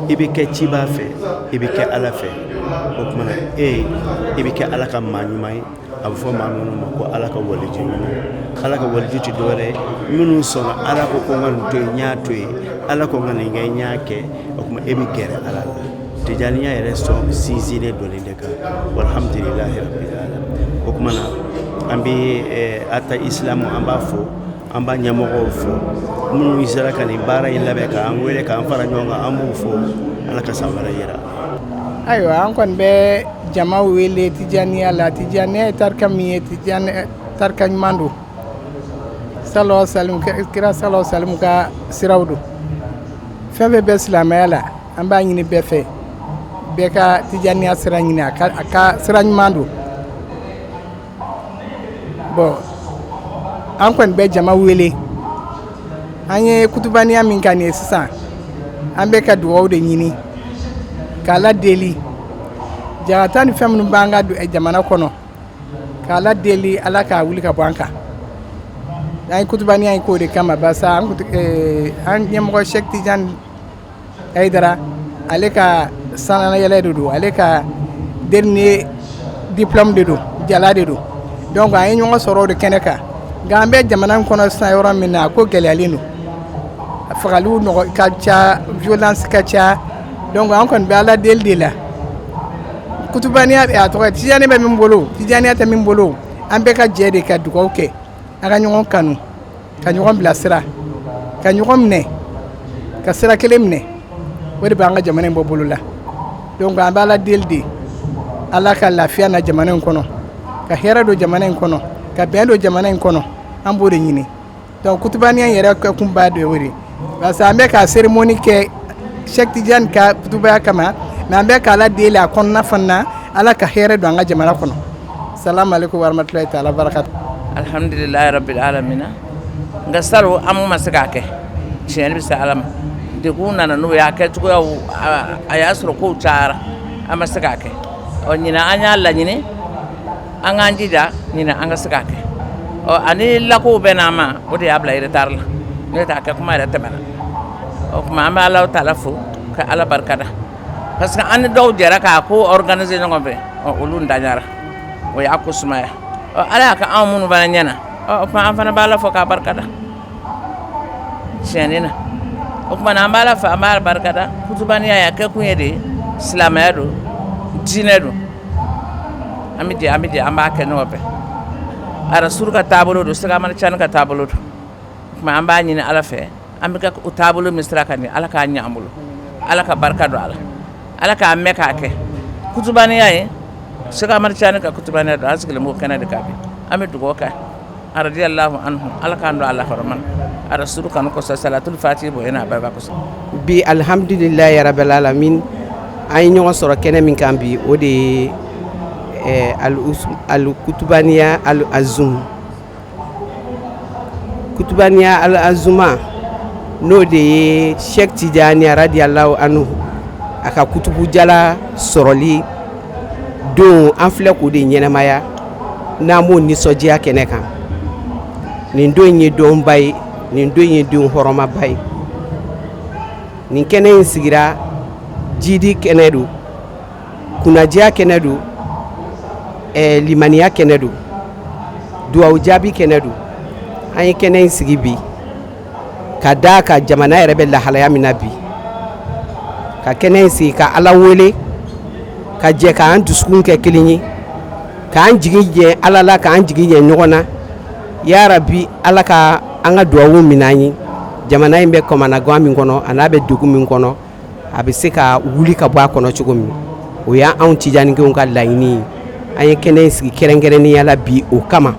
i bɛ kɛ ciba fɛ, i bɛ kɛ Ala fɛ. O tuma na, e i bɛ kɛ Ala ka maa ɲuman ye. A bɛ fɔ maa minnu ma ko Ala ka waliju ɲuman. Ala ka waliju tɛ dɔwɛrɛ ye minnu sɔnna Ala ko ko n ka nin to yen, n y'a to yen. Ala ko n ka nin kɛ, n y'a kɛ. O tuma e bɛ gɛrɛ Ala la. Tijaniya yɛrɛ sɔn sinsinnen don nin de kan. Walhamdulilahi rabbil alamin. O tuma na an bɛ ata isilamu, an b'a fo, an b'a ɲɛmɔgɔw fo minnu sera ka nin baara in labɛn k'an wele k'an fara ɲɔgɔn kan. An b'u fo. Ala ka san wɛrɛ yira. Ayiwa, an kɔni bɛ jama wele tijaniya la. Tijaniya ye tarika min ye, tijani tarika ɲuman don. Sallallahu salim, kira sallallahu salim ka siraw don. Fɛn fɛn bɛ silamɛya la, an b'a ɲini bɛɛ fɛ, bɛɛ ka tijaniya sira ɲini, a ka sira ɲuman don. Bon, an kɔni bɛ jama wele. An ye kutubaniya min kan nin ye sisan, an bɛ ka dugawu de ɲini k'Ala deli, jagata ni fɛn minnu b'an ka jamana kɔnɔ, k'Ala deli Ala k'a wuli ka bɔ an kan. An ye kutubaniya in k'o de kama, barisa an ɲɛmɔgɔ Sɛki Tijani Hayidara, ale ka sanayɛlɛ de don, ale ka dernier diplôme de don, jala de don. Donc an ye ɲɔgɔn sɔrɔ o de kɛnɛ kan. Nka an bɛ jamana in kɔnɔ sisan yɔrɔ min na, a ko gɛlɛyalen don, a fagaliw nɔgɔ ka ca, violence ka ca. Donc an kɔni bɛ Ala deli de la. Kutubaniya, a tɔgɔ tijani bɛ min bolo, tijaniya tɛ min bolo, an bɛɛ ka jɛ de ka dugawu kɛ, an ka ɲɔgɔn kanu, ka ɲɔgɔn bilasira, ka ɲɔgɔn minɛ, ka sira kelen minɛ. O de b'an ka jamana in bɔ bolo la. Donc an bɛ Ala deli de, Ala ka lafiya na jamana in kɔnɔ, ka hɛrɛ don jamana in kɔnɔ, ka bɛn don jamana in kɔnɔ. An b'o de ɲini. Donc kutubaniya yɛrɛ kɛ kun b'a de o de, parce que an bɛ ka cérémonie kɛ Cheikh Tidiane ka kutubaya kama, mais an bɛ k'Ala deli a kɔnɔna fana na, Ala ka hɛrɛ don an ka jamana kɔnɔ. Salamu aleykum warahmatulahi taala barakatu. Alhamdulilayi rabbil alamina. Nka salon an ma se k'a kɛ, tiɲɛ bɛ se Ala ma. Degun nana n'o ye, a kɛcogoyaw, a y'a sɔrɔ kow cayara, an ma se k'a kɛ. Ɔ ɲinan an y'a laɲini an k'an jija ɲinan an ka se k'a kɛ. Ɔ ani lakow bɛ n'an ma, o de y'a bila retard la, n'o tɛ a kɛ kuma yɛrɛ tɛmɛna. O tuma an bɛ Alahu taala fo ka Ala barikada, parce que an ni dɔw jɛra k'a ko organiser ɲɔgɔn fɛ, ɔ olu ntanyara, o y'a ko sumaya. Ɔ Ala y'a kɛ anw minnu fana ɲɛna, ɔ o tuma an fana bɛ Ala fo k'a barikada tiɲɛni na. O tuma na an bɛ Ala fo, an b'a barikada. Kutubaniya y'a kɛ kun ye de silamɛya don, diinɛ don. An bɛ jɛ, an bɛ jɛ, an b'a kɛ ɲɔgɔn fɛ. Arasuru ka taabolo don, Sɛki Amadu Cani ka taabolo don. O tuma an b'a ɲini Ala fɛ, an bɛ ka o taabolo min sira kan nin, Ala k'a ɲɛ an bolo, Ala ka barika don a la, Ala k'a mɛn k'a kɛ. Kutubaniya ye Sɛki Amadu Cani ka kutubaniya don. An sigilen b'o kɛnɛ de kan bi. An bɛ dugawu kɛ, radiyallahu anhu, Ala k'an don a lahɔrɔma na, arasuru kanu kosɔn, salatul fati bonya n'a barika kosɔn. Bi, alhamdulilayi rabbil alamin, an ye ɲɔgɔn sɔrɔ kɛnɛ min kan bi, o de ye alkutubaniya al azum, kutubaniya al azuma, n'o de ye Sɛki Tijani radiyallahu anhu a ka kutubujala sɔrɔli don. An filɛ k'o de ɲɛnamaya n'an b'o nisɔndiya kɛnɛ kan. Nin don in ye donba ye, nin don in ye don hɔrɔnmaba ye. Nin kɛnɛ in sigira, jidi kɛnɛ don, kunnadiya kɛnɛ don, limaniya kɛnɛ don, duwawu jaabi kɛnɛ don. An ye kɛnɛ in sigi bi ka da ka jamana yɛrɛ bɛ lahalaya min na bi, ka kɛnɛ in sigi ka Ala wele, ka jɛ k'an dusukun kɛ kelen ye, k'an jigi jɛ Ala la, k'an jigi jɛ ɲɔgɔn na. Ya rabi, Ala ka an ka duwawu minɛ an ye. Jamana in bɛ kamanagan min kɔnɔ, a n'a bɛ degun min kɔnɔ, a bɛ se ka wuli ka bɔ a kɔnɔ cogo min, o y'anw tijanikɛw ka laɲini ye. An ye kɛnɛ in sigi kɛrɛnkɛrɛnnenya la bi o kama.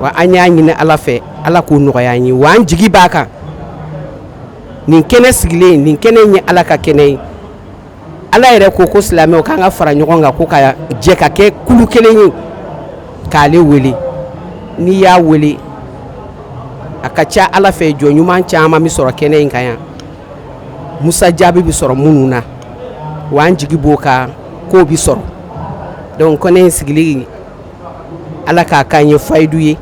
Wa an y'a ɲini Ala fɛ, Ala k'o nɔgɔya an ye. Wa an jigi b'a kan, nin kɛnɛ sigilen, nin kɛnɛ in ye Ala ka kɛnɛ ye. Ala yɛrɛ ko ko silamɛw k'an ka fara ɲɔgɔn kan, ko ka jɛ ka kɛ kulu kelen ye k'ale wele. N'i y'a wele, a ka ca Ala fɛ, jɔn ɲuman caman bɛ sɔrɔ kɛnɛ in kan yan, musa jaabi bɛ sɔrɔ minnu na. Wa an jigi b'o kan k'o bɛ sɔrɔ. Donc kɛnɛ in sigili, Ala k'a k'an ye fayidu ye,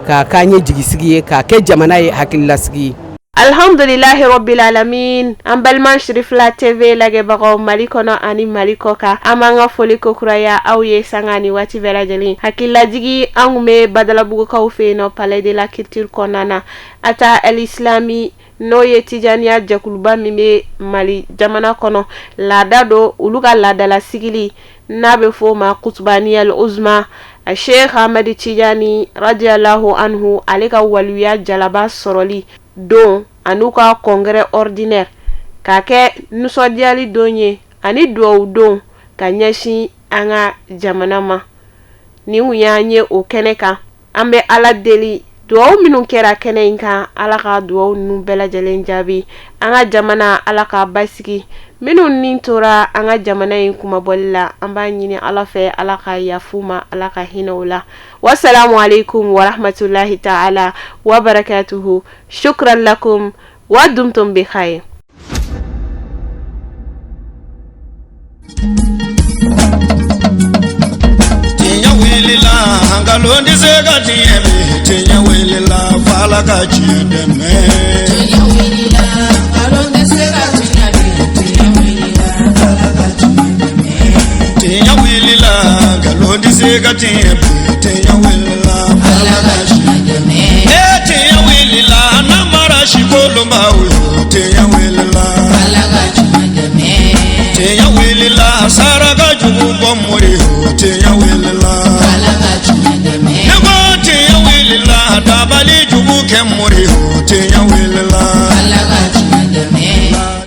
k'a k'an ye jigisigi ye, k'a kɛ jamana ye hakililasigi ye. Alhamdulilahi rabbil alamin. An balima Sirifila TV lajɛbagaw Mali kɔnɔ ani Mali kɔ kan, an b'an ka foli kokuraya aw ye sanga ni waati bɛɛ lajɛlen. Hakililajigi, an kun bɛ Badalabugukaw fɛ yen nɔ, Palais de la Culture kɔnɔna na. Ata El Islami, n'o ye Tijaniya jɛkuluba min bɛ Mali jamana kɔnɔ, laada don olu ka laadala sigili n'a bɛ f'o ma Kutubaniyal Uzma, Sheikh Ahmed Tijani radiyallahu anhu, ale ka waliya jalaba sɔrɔli don an'u ka congrès ordinaire k'a kɛ nisɔndiyali don ye ani duwawu don ka ɲɛsin an ka jamana ma. Nin kun y'an ye o kɛnɛ kan. An bɛ Ala deli, duwawu minnu kɛra kɛnɛ in kan, Ala ka duwawu ninnu bɛɛ lajɛlen jaabi. An ka jamana, Ala k'a basigi. Minnu ni tora an ka jamana in kumabɔli la, an b'a ɲini Ala fɛ, Ala ka yafu ma, Ala ka hinɛ u la. Wasalamu alaikum warahmatullahi ta'ala wa barakatuhu. Shukran lakum wa dumtum bi khair. Tiɲɛ wulila, nkalon tɛ se ka tiɲɛ bi. Tiɲɛ wulila, f'Ala ka tiɲɛ dɛmɛ. Tiɲɛ wulila, nkalon tɛ se ka tiɲɛ bi. Tiɲɛ wulila, f'Ala ka tiɲɛ dɛmɛ. Tiɲɛ wulila, nkalon tɛ se ka tiɲɛ bi. Tiɲɛ wulila, f'Ala ka tiɲɛ dɛmɛ. Ee tiɲɛ wulila, namara sikolonbaw yo. Tiɲɛ wulila, Ala ka tiɲɛ dɛmɛ. Tiɲɛ wulila, saraka jugu bɔ mori yo. Tiɲɛ wulila, Ala ka tiɲɛ dɛmɛ. Ne ko tiɲɛ wulila, dabali jugu kɛ mori yo. Tiɲɛ wulila.